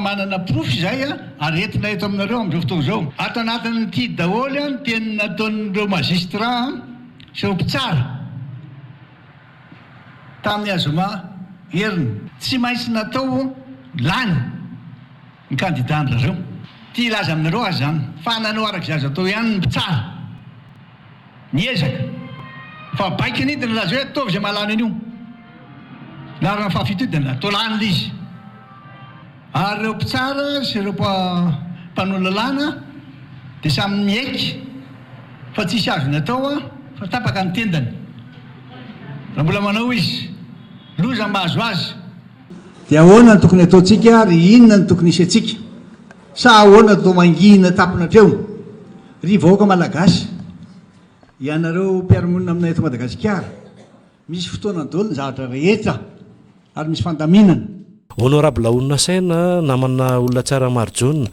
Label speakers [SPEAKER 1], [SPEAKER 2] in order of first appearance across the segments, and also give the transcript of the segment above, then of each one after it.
[SPEAKER 1] Manana porofo izahay ary entina eto aminareo amin'izao fotoana izao. Ato anatin'ity daholo ny teny nataon'ireo magistrats sy ireo mpitsara tamin'ny azoma heriny. Tsy maintsy natao lany ny kandidà-ndry zareo. Te hilaza aminareo aho izany fa nanao araka izay azo atao ihany ny mpitsara. Niezaka. Fa baiko ny dia nilaza hoe ataovy izay mahalany an'io. Laharana fahafito io dia natao lany ilay izy. Ary ireo mpitsara sy ireo mpanao lalàna dia samy niaiky fa tsisy azony atao fa tapaka ny tendany. Raha mbola manao izy, loza mahazo azy. Dia ahoana no tokony hataontsika ary inona no tokony hisy antsika? Sa ahoana toa mangina tampona hatreo? Ry vahoaka Malagasy, ianareo mpiara-monina aminay eto Madagasikara, misy fotoana daholo ny zavatra rehetra ary misy fandaminana.
[SPEAKER 2] Honorable Olona Saina, namana olona tsara Marijaona,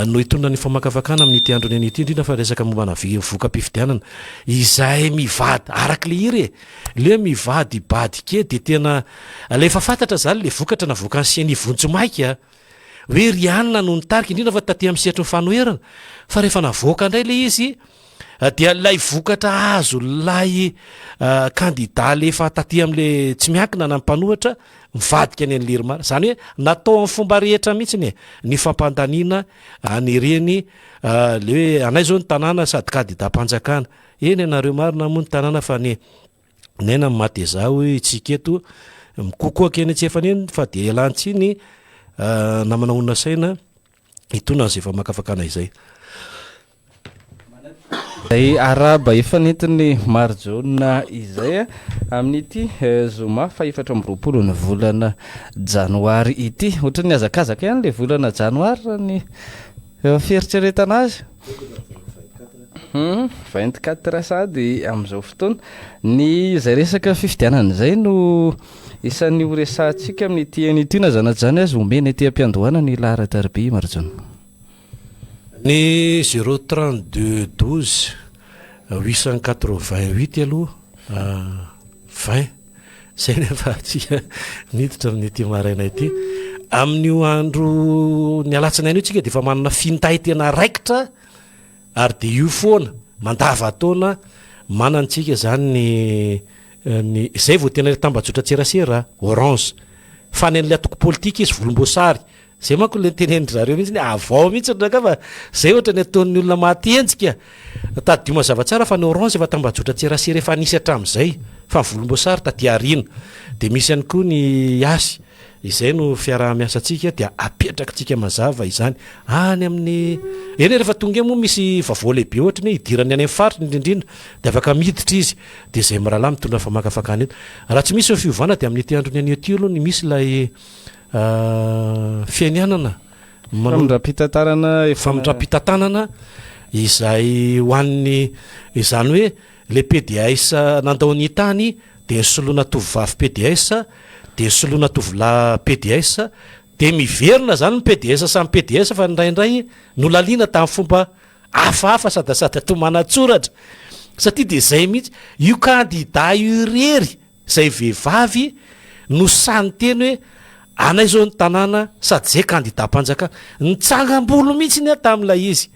[SPEAKER 2] no hitondra ny famakafakana amin'ity andron'ny anio ity, indrindra fa resaka mombana voka-pifidianana izay mivady, araka ilay hira e, ilay hoe mivadibadika dia tena ilay efa fantatra izany ilay vokatra navoakan'ny Ceni vonjimaika. Hoe ry anona no nitarika, indrindra fa taty amin'ny sehatry ny fanoherana, fa rehefa navoaka indray ilay izy dia ilay vokatra azon'ilay kandida ilay efa taty amin'ilay tsy miankina na ny mpanohitra mivadika any an'i Lermar. Izany hoe natao amin'ny fomba rehetra mihitsy e, ny fampandaniana an'ireny ilay hoe anay izao ny tanàna sady kandidam-panjakana. Eny ianareo marina moa ny tanàna fa ny Naina ny mateza hoy tsika eto, mikokoaka eny antsefany eny fa dia ialan-tsiny namana olona saina hitondra an'izay famakafakana izay.
[SPEAKER 3] Izay arahaba efa nentin'i Marijaona izay amin'ity zoma fahefatra amby roapolo ny volana janoary ity. Ohatran'ny nihazakazaka ihany ilay volana janoary raha ny fieritreretana azy. 24 sahady amin'izao fotoana. Ny izay resaka fifidianana izay no isan'ny ho resahantsika amin'ity anio ity na izany na tsy izany aza omena ety am-piandohana ny laharan-tariby Marijaona.
[SPEAKER 2] Ny zéro 32 12 888 aloha 20 izay nefa tsika miditra amin'ity maraina ity. Amin'io andro ny alatsinainy io tsika dia efa manana finday tena raikitra Ary dia io foana, mandavan-taona manana antsika izany ny ny izay vao tena ilay tambajotran-tserasera, Orange. Fa ny an'ilay antoko politika izy volomboasary. Izay manko ilay notenenin-dry zareo mihitsy hoe avao mihitsy ry rangahy fa izay ohatra ny ataon'ny olona maty henjika. Tadidio mazava tsara fa ny Orange efa tambajotran-tserasera efa nisy hatramin'izay fa ny volomboasary taty aoriana. Dia misy ihany koa ny Yas. Izay no fiaraha-miasantsika dia apetrakitsika mazava izany any amin'ny, eny e rehefa tonga eo moa misy vaovao lehibe ohatra ny hoe hidirany any amin'ny faritra indrindrindra dia afaka miditra izy dia izay mirahalahy mitondra famakafakana eto. Raha tsy misy ny fiovana dia amin'ity andron'ny anio ity aloha ny misy ilay fianianana
[SPEAKER 3] Famindram-pitantarana
[SPEAKER 2] efa famindram-pitantanana izay ho an'ny izany hoe Ilay pds nandao ny tany dia nisoloana tovovavy pds dia nisoloana tovolahy pds dia miverina zany ny pds samy pds fa indraindray nolaliana tamin'ny fomba hafahafa sadasada toa manan-tsoratra satria dia zay mihitsy io kandida io irery izay vehivavy no sahy niteny hoe anay zao ny tanàna sady zay kandidam-panjakana nitsangam-bolo mihitsy ny aho tamin'ilay izy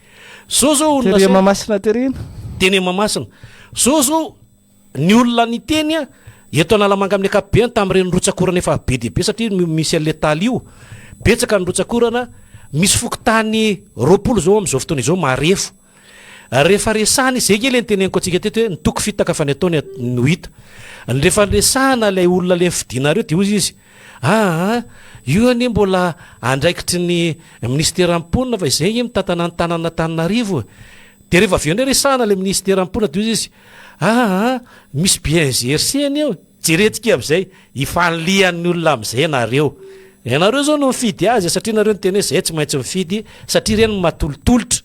[SPEAKER 2] Zao zao
[SPEAKER 3] olona Tery Mahamasina tery iny.
[SPEAKER 2] Teny Mahamasina. Zao zao ny olona niteny a, eto Analamanga amin'ny ankapobeny tamin'ireny rotsak'orana efa be dia be satria misy an'ilay taly io, betsaka ny rotsak'orana, misy fokontany 20 zao amin'izao fotoana izao marefo. Rehefa resahana izy, zay nge le niteneniko antsika teto hoe ny toko fitaka fa ny ataony no hita. Rehefa resahana ilay olona le nifidinareo dia hoy izy, Aa, io anie mbola andraikitry ny minisiteran'ny mponina fa izay ange mitantana ny tanàn'Antananarivo e. Dia rehefa avy eo indray resahana ilay minisiteran'ny mponina dia hoy izy, aa, misy bien exercer anie eo, jerentsika amin'izay, hifanilihan'ny olona amin'izay ianareo. Ianareo izao no nifidy azy satria nareo niteny hoe izay tsy maintsy mifidy satria ireny no mahatolotolotra.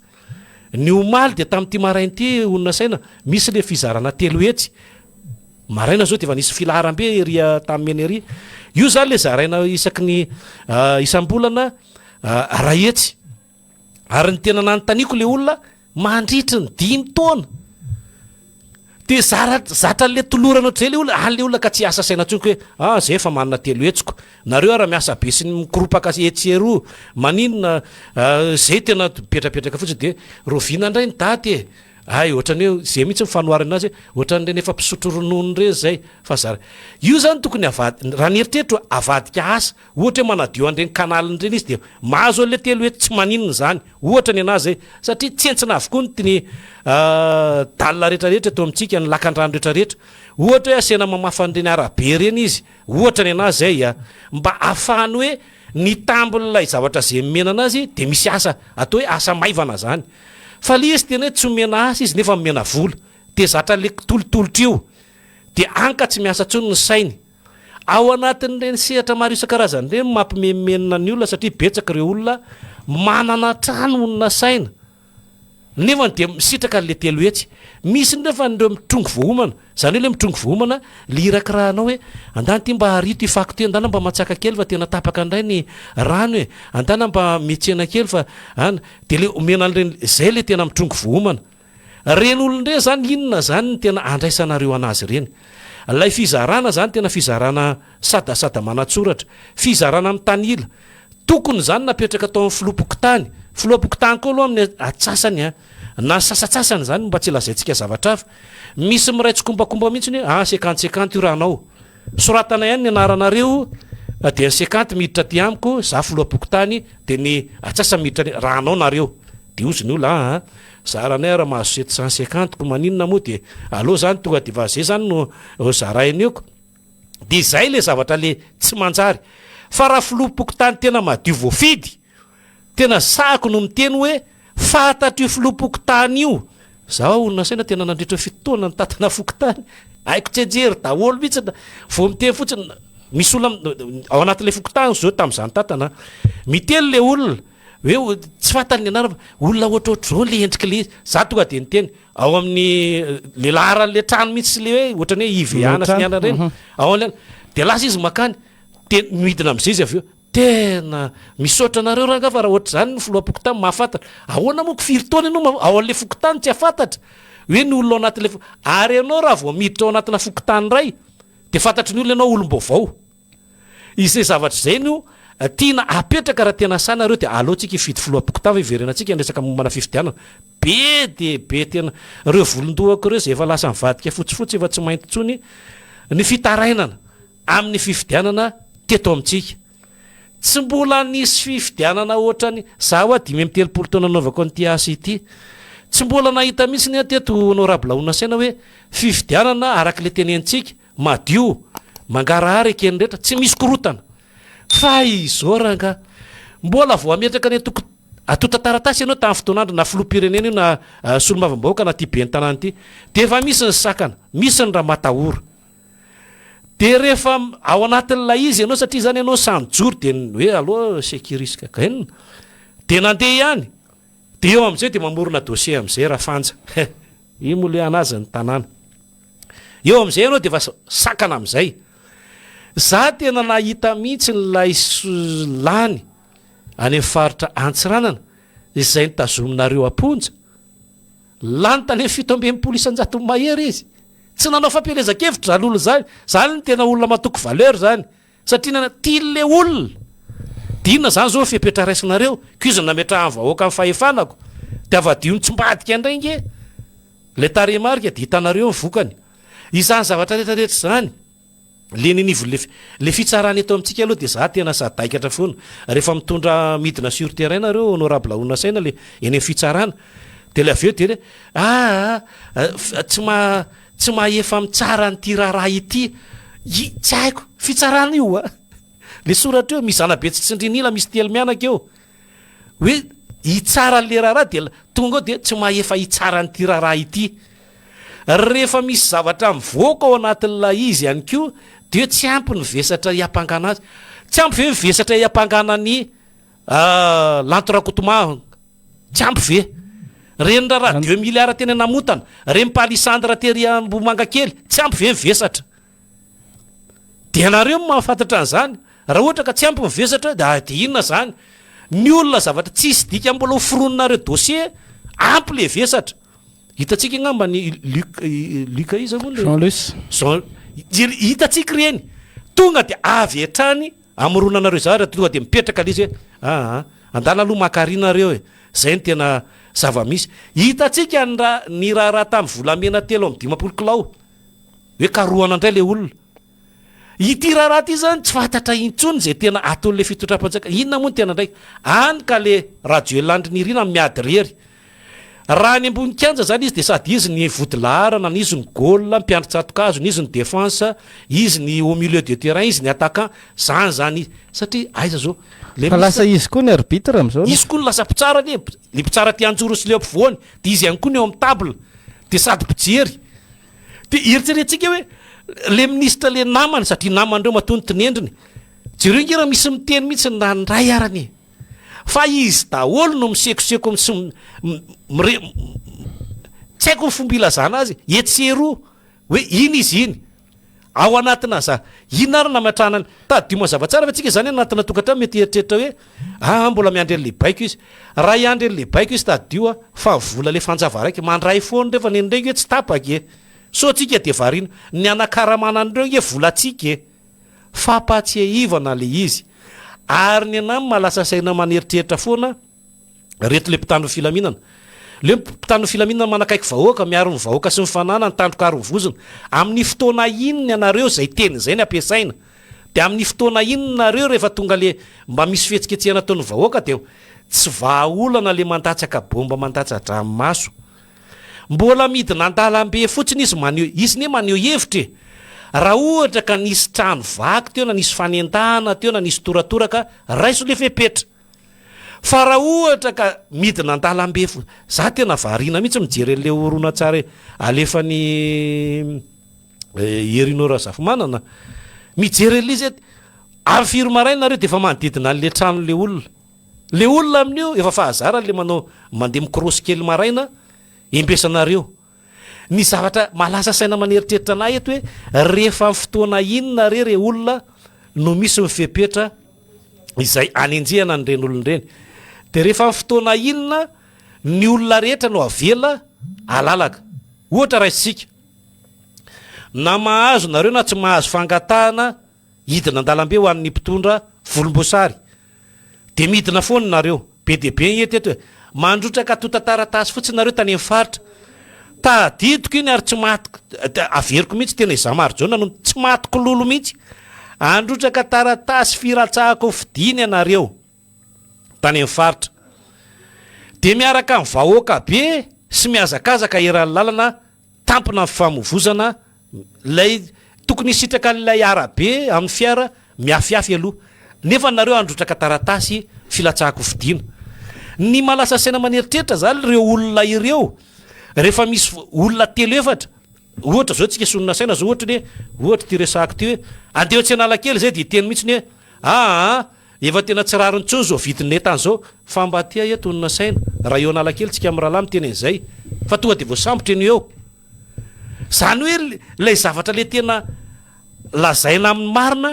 [SPEAKER 2] Ny omaly dia tamin'ity maraina ity honina saina, misy ilay fizarana 300. Maraina zao dia efa nisy filaharam-be ery Antanimena ery. Io zany le zaraina isaky ny isam-bolana 100. Ary ny tena nanontaniako le olona mandritry ny dimy taona. De zara zatra an'le tolorana ohatr'izay le olona, any le olona ka tsy hiasa saina intsony ko hoe ah zay efa manana telo hetsiko, nareo ara miasa be sy ny mikoropaka etsy sy eroa, maninona zay tena mipetrapetraka fotsiny de rahoviana indray ny daty e? Hay ohatran'ny hoe zay mihitsy ny fanoharana azy hoe ohatran'ireny efa mpisotro ronono ireny zay fa zara io zany tokony avadi- raha ny eritreritro avadika asa Ohatra hoe manadio an'ireny canal ireny izy dia mahazo an'ilay telo hetsy tsy maninona izany, ohatra ny an'azy zay, satria tsentsina avokoa ny ny dalle rehetra rehetra eto amintsika, ny lakandrano rehetra rehetra. Ohatra hoe asiana mamafa an'ireny arabe ireny izy, ohatra ny an'azy zay a, mba ahafahany hoe ny tambin'ilay zavatra izay nomena an'azy dia misy asa, atao hoe asa maivana izany. Fa ilay izy tena hoe tsy omena asa izy nefa omena vola, dia zatra an'ilay kitolotolotra io, dia any ka tsy miasa intsony ny sainy. Ao anatin'ireny sehatra maro isan-karazany ireny no mampimenomenona ny olona satria betsaka ireo olona manana trano honina saina nefa dia misitraka an'ilay 300. Misy nefa ireo mitrongy voaomana, izany hoe ilay mitrongy voaomana ilay irakirahanao hoe andana ity mba ario ity fako ity, andana mba mantsaka kely fa tena tapaka indray ny rano e, andana mba miantsena kely fa an, dia ilay omena an'ireny, izay ilay tena mitrongy voaomana. Reny olona ireny zany inona zany ny tena andraisanareo anazy ireny? Ilay fizarana zany tena fizarana sadasada manatsoratra, fizarana mitanila. Tokony zany napetraka tao amin'ny filoham-pokontany, filoham-pokontany koa aloha amin'ny atsasany an, na ny sasatsasany zany mba tsy lazaintsika zavatra hafa. Misy miray tsikombakomba mihitsy hoe ah sekantisekanty io ranao. Soratana ihany ny anaranareo dia ny sekanty miditra aty amiko, za filoham-pokontany dia ny atsasany miditra any, raha anao nareo. Dia hozy ny olona aa. Zaranay ara mahazo 750 ko maninona moa de aleo zany tonga de efa zay zany no zaraina eo ko de zay le zavatra le tsy manjary fa raha filoham-pokontany tena madio voafidy tena sahako no miteny hoe fantatro io filoham-pokontany io zaho olona saina tena nandritra ny fito taona nitatana fokontany haiko tsianjery daholo mihitsy vao miteny fotsiny misy olona ao anatin'le fokontany zao tamin'izaho nitatana miteny le olona Hoe tsy fantany ny anarana fa olona ohatrohatr'izao le endriky le izy. Za tonga de niteny ao amin'ny le laharan'le trano mihitsy sy le hoe ohatran'ny hoe IVA-na sy ny anona ireny. Ao an'le de lasa izy makany de midina am'zay izy avy eo. Tena misaotra anareo rangahy fa raha ohatr'izany ny filoham-pokontany mahafantatra. Ahoana moa ko firy taona ianao ma- ao an'le fokontany tsy hahafantatra hoe ny olona ao anatin'le fo- ary ianao raha vao miditra ao anatina fokontany iray de fantatry ny olona ianao olom-baovao. Izay zavatra izay no tiana apetraka raha tena sahy nareo dia aleo tsika hifidy filoham-pokontany fa hiverenantsika ny resaka mombana fifidianana. Be dia be tena ireo volon-dohako ireo izay efa lasa nivadika fotsifotsy efa tsy mainty intsony ny fitarainana amin'ny fifidianana teto amintsika. Tsy mbola nisy fifidianana ohatrany, za hoa 35 taona nanaovako an'ity asa ity, tsy mbola nahita mihitsy ny aho teto honorable Onasaina hoe fifidianana araka ilay tenenintsika, Madio, mangarahara eken'ny rehetra, tsy misy korotana. Fa izao rangah, mbola vao hametraka ny antoko antontan-taratasy ianao tamin'ny fotoan'andro na filoham-pirenena io na solombavambahoaka na ity ben'ny tanàna ity, dia efa misy ny sakana, misy ny ramatahora. Dia rehefa ao anatin'ilay izy ianao satria izany ianao sahy nijoro dia ny hoe allo sécurisque gain, dia nandeha ihany, dia eo amin'izay dia mamorona dossier amin'izay Rafanja. Io moa ilay anazy ny tanàna. Eo amin'izay ianao dia efa sakana amin'izay. Za tena nahita mihitsy ilay lany any amin'ny faritra Antsiranana izay notazominareo am-ponja. Lany tany amin'ny 67% mahery izy. Tsy nanao fampielezan-kevitra zany olona zany. Zany no tena olona matoky valeur zany. Satria nana tia le olona. Dia inona zany zao ny fepetra raisinareo? Ko iza no nametrahan'ny vahoaka ny fahefana ko? Dia avadiho mitsimbadika indray nge le tarehimarika dia hitanareo ny vokany. Izany zavatra rehetra rehetra izany, le nenivon'le le fitsarana eto amintsika aloha dia za tena sadaikatra foana rehefa mitondra midina sur terrain nareo honorable Onasaina le eny amin'ny fitsarana dia le avy eo dia le aa tsy ma Tsy mahefa mitsara an'ity raharaha ity i tsy haiko. Fitsarana io a! Le soratra eo misy zana-be tsy tsindrin'ila misy telo mianaka eo. Hoe hitsara an'le raharaha dia tonga ao dia tsy mahefa hitsara an'ity raharaha ity. Rehefa misy zavatra mivoaka ao anatin'ilay izy ihany koa dia hoe tsy ampy ny vesatra hiampangana azy. Tsy ampy ve ny vesatra hiampangana an'i Lanto Rakotomanga? Tsy ampy ve? Reny raharaha deux milliards teny Namontana, reny palissandre tery Ambohimangakely, tsy ampy ve ny vesatra? Dia ianareo no mahafantatra an'izany. Raha ohatra ka tsy ampy ny vesatra dia dia inona izany? Ny olona zavatra tsisy dikany mbola ho foroninareo dossier, ampy le vesatra. Hitantsika angamba ny Luc, Luc iza moa le?
[SPEAKER 3] Jean Luce.
[SPEAKER 2] Jean, hitantsika ireny. Tonga dia avy hatrany amoronanareo zavatra, tonga dia mipetraka le izy hoe aa, andana aloha maka ary nareo e. Zay no tena zava-misy. Hitantsika ny raha, ny raharaha tamin'ny volamena 53 kilao, hoe karohana indray le olona. Ity raharaha ity zany tsy fantatra intsony izay tena ataon'ilay fitondram-panjakana. Inona moa no tena andraikiny? Any ka le Rajoelina Andry Nirina miady irery. Raha any ambony kianja zany izy dia sady izy ny vodilaharana, ny izy ny goal, mpiandry tsatokazo, ny izy ny defense, izy ny au milieu de terrain, izy ny attaquant, zany zany izy. Satria aiza zao? Le
[SPEAKER 3] Fa lasa
[SPEAKER 2] minisitra
[SPEAKER 3] izy koa ny arbitre amin'izao
[SPEAKER 2] Izy koa no lasa mpitsara anie, le mpitsara aty Anjoro sy le ampovoany, dia izy ihany koa ny eo amin'ny table, dia sady mpijery. Dia eritreretintsika hoe le minisitra le namany satria namany ireo matoa ny tinendriny. Jereo nge raha misy miteny mihitsy na ny ray arany e. Fa izy daholo no misekoseko sy mire tsy haiko ny fomba ilazana azy etsy sy eroa hoe iny izy iny. Ao anatina za inona ary nametrahana ny tadidio mazava tsara fa tsika zany anatina tokantrano mety hieritreritra hoe aa mbola miandry an'le baiko izy. Raha hiandry an'le baiko izy tadidio a fa vola le fanjava raika mandray foana reo fa nen'ireo nge tsy tapaka e. Sao tsika de variana ny anakaramana an'ireo nge volantsika e. Fampatsiahivana le izy. Ary ny anah mahalasa saina maneritreritra foana Reto le mpitandro ny filaminana. Le mpitandro ny filaminana manakaiky vahoaka, miaro ny vahoaka sy ny fananany, tandroka aro ny vozona. Amin'ny fotoana inona ianareo izay teny izay ny ampiasaina? Dia amin'ny fotoana inona nareo rehefa tonga le mba misy fihetsiketsehana ataon'ny vahoaka dia tsy vahaolana le mandatsaka bomba mandatsa-dranomaso. Mbola midina an-dalambe fotsiny izy maneho, izy ne maneho hevitra e! Raha ohatra ka nisy trano vaky teo na nisy fanendahana teo na nisy toratoraka, raiso le fepetra. Fa raha ohatra ka midina an-dalambe fo, za tena variana mihitsy mijery an'le horonantsary alefan'i Herino Razafimanana, mijery an'le izy amin'ny firy maraina nareo de efa manodidina an'le tranon'le olona, le olona amin'io efa fahazarany le manao mandeha mikrosy kely maraina, embesanareo. Ny zavatra mahalasa saina maneritreritra anah eto hoe rehefa amin'ny fotoana inona re re olona no misy ny fepetra izay anenjehana an'ireny olona ireny? Dia rehefa amin'ny fotoana inona ny olona rehetra no avela alalaka? Ohatra raisintsika, na mahazo nareo na tsy mahazo fangatahana hidina an-dalambe ho an'ny mpitondra volomboasary dia midina foana nareo, be dia be ny eto eto e, mandrotraka antontan-taratasy fotsiny nareo tany amin'ny faritra, tadidiko iny ary tsy matiko, averiko mihitsy tena izaho Marijaona no tsy matiko lolo mihitsy, handrotraka taratasy firatsahako fidina ianareo tany amin'ny faritra, dia miaraka amin'ny vahoaka be sy mihazakazaka eran'ny lalana tampona ny fifamoivozana, ilay tokony hisitraka an'ilay arabe amin'ny fiara miafiafy aloha, nefa nareo handrotraka taratasy filatsahan-kofidina. Ny mahalasa saina maneritreritra zany ireo olona ireo, rehefa misy olona telo efatra, ohatra zao tsika sonina saina zao ohatra ny hoe, ohatra ity resahako ity hoe, andeha etsy Analakely zay dia hiteny mihitsy ny hoe, aa Efa tena tsy rariny intsony izao vidin'entana izao fa mba aty aia tonona saina raha eo Analakely tsika mirahalahy miteny an'izay fa tonga dia voasambotra eny eo. Izany hoe ilay zavatra ilay tena lazaina amin'ny marina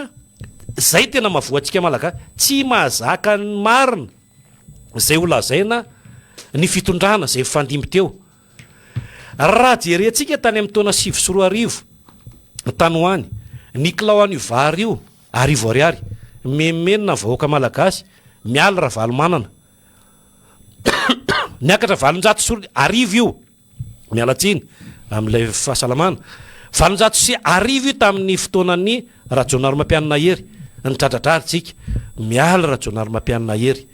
[SPEAKER 2] izay tena mahavoa antsika Malagasy. Tsy mahazaka ny marina izay ho lazaina ny fitondrana izay mifandimby teo. Raha jerentsika tany amin'ny taona 2009 tany ho any, ny kilao an'io vary io 1000 ariary, mimenomenona ny vahoaka malagasy, mialy Ravalomanana. Niakatra 1008 io, miala tsiny amin'ilay fahasalamana, 1008 io tamin'ny fotoanan'ny Rajaonarimampianina Hery, nidradradradra tsika, mialy Rajaonarimampianina Hery.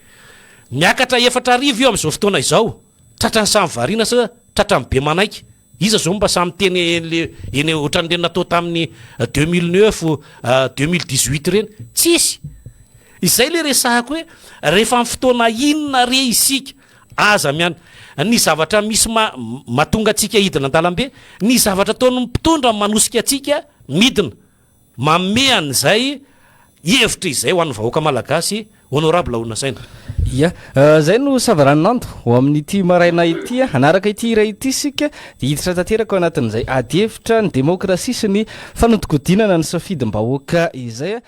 [SPEAKER 2] Niakatra 4000 io amin'izao fotoana izao, tratran'ny samy variana sa tratran'ny be manaiky? Iza zao mba samy miteny eny eny ohatran'ireny natao tamin'ny 2009, 2018 ireny? Tsisy! Izay le resahako hoe rehefa amin'ny fotoana inona re isika aza mian ny zavatra misy ma mahatonga antsika hidina an-dalambe, ny zavatra ataon'ny mpitondra manosika antsika midina. Manome an'izay hevitra izay ho an'ny vahoaka malagasy Honorable Onasaina.
[SPEAKER 3] Ia, izay no savaranonando ho amin'ity maraina ity. Hanaraka ity hira ity isika dia hiditra tanteraka ao anatin'izay adihevitra ny demokrasia sy ny fanodikodinana ny safidim-bahoaka izay.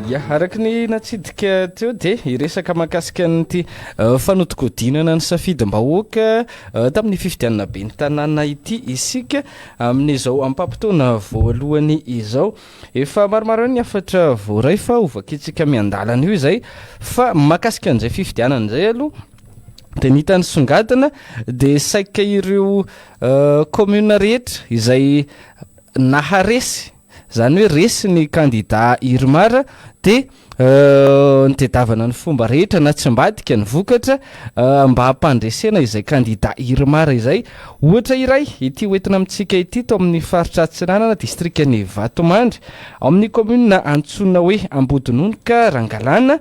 [SPEAKER 3] Ya, araka ny natsidika teo dia hiresaka mahakasika an'ity fanodikodinana ny safidim-bahoaka tamin'ny fifidianana ben'ny tanàna ity isika amin'izao ampaham-potoana voalohany izao. Efa maromaro ihany ny hafatra voaray fa hovakintsika miandalana io izay fa mahakasika an'izay fifidianana izay aloha dia ny hita nisongadina dia saika ireo commune rehetra izay naharesy izany hoe resy ny kandida Irmar dia nitedavana ny fomba rehetra na tsy mbadika ny vokatra mba hampandresena izay kandida Irmar izay. Ohatra iray ity hoentina amintsika ity tao amin'ny faritra Atsinanana, distrikan'i Vatomandry, ao amin'ny kaominina antsoina hoe Ambodinonoka Rangalana.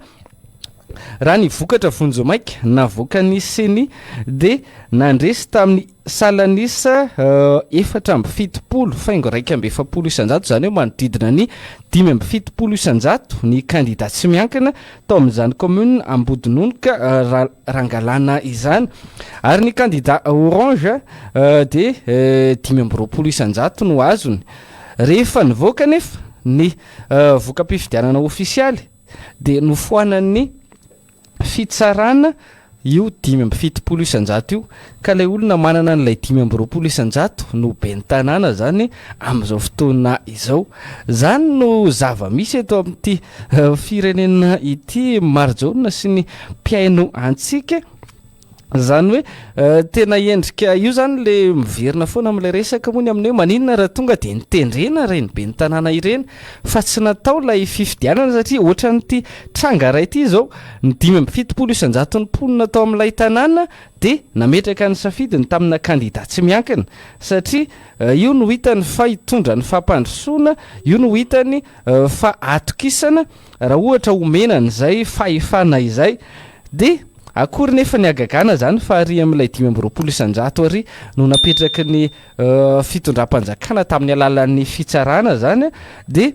[SPEAKER 3] Raha ny vokatra vonjimaika navoakan'ny Ceni dia nandresy tamin'ny salan'isa 74 faingo 41%, izany hoe manodidina ny 75% ny kandida tsy miankina tao amin'izany kaominina Ambodinonoka Rangalana izany, ary ny kandida Orange dia 25% no azony. Rehefa nivoaka anefa ny voka-pifidianana ofisialy dia nofoanan'ny fitsarana io 75% io, ka ilay olona manana an'ilay 25% no ben'ny tanàna zany amin'izao fotoana izao. Zany no zava-misy eto amin'ity firenena ity Marijaona sy ny mpihaino antsika. Zany hoe tena endrika io zany le miverina foana amin'ilay resaka moa ny amin'ny hoe maninona raha tonga dia nitendrena ireny ben'ny tanàna ireny fa tsy natao ilay fifidianana satria ohatran'ity tranga iray ity izao ny 75 isan-jaton'ny mponina tao amin'ilay tanàna dia nametraka ny safidiny tamina kandida tsy miankina satria io no hitany fa hitondra ny fampandrosoana, io no hitany fa atokisana raha ohatra omena an'izay fahefana izay dia Akory nefa ny hagagana zany fa ary amin'ilay 25% ary no napetraky ny fitondram-panjakana tamin'ny alalan'ny fitsarana zany dia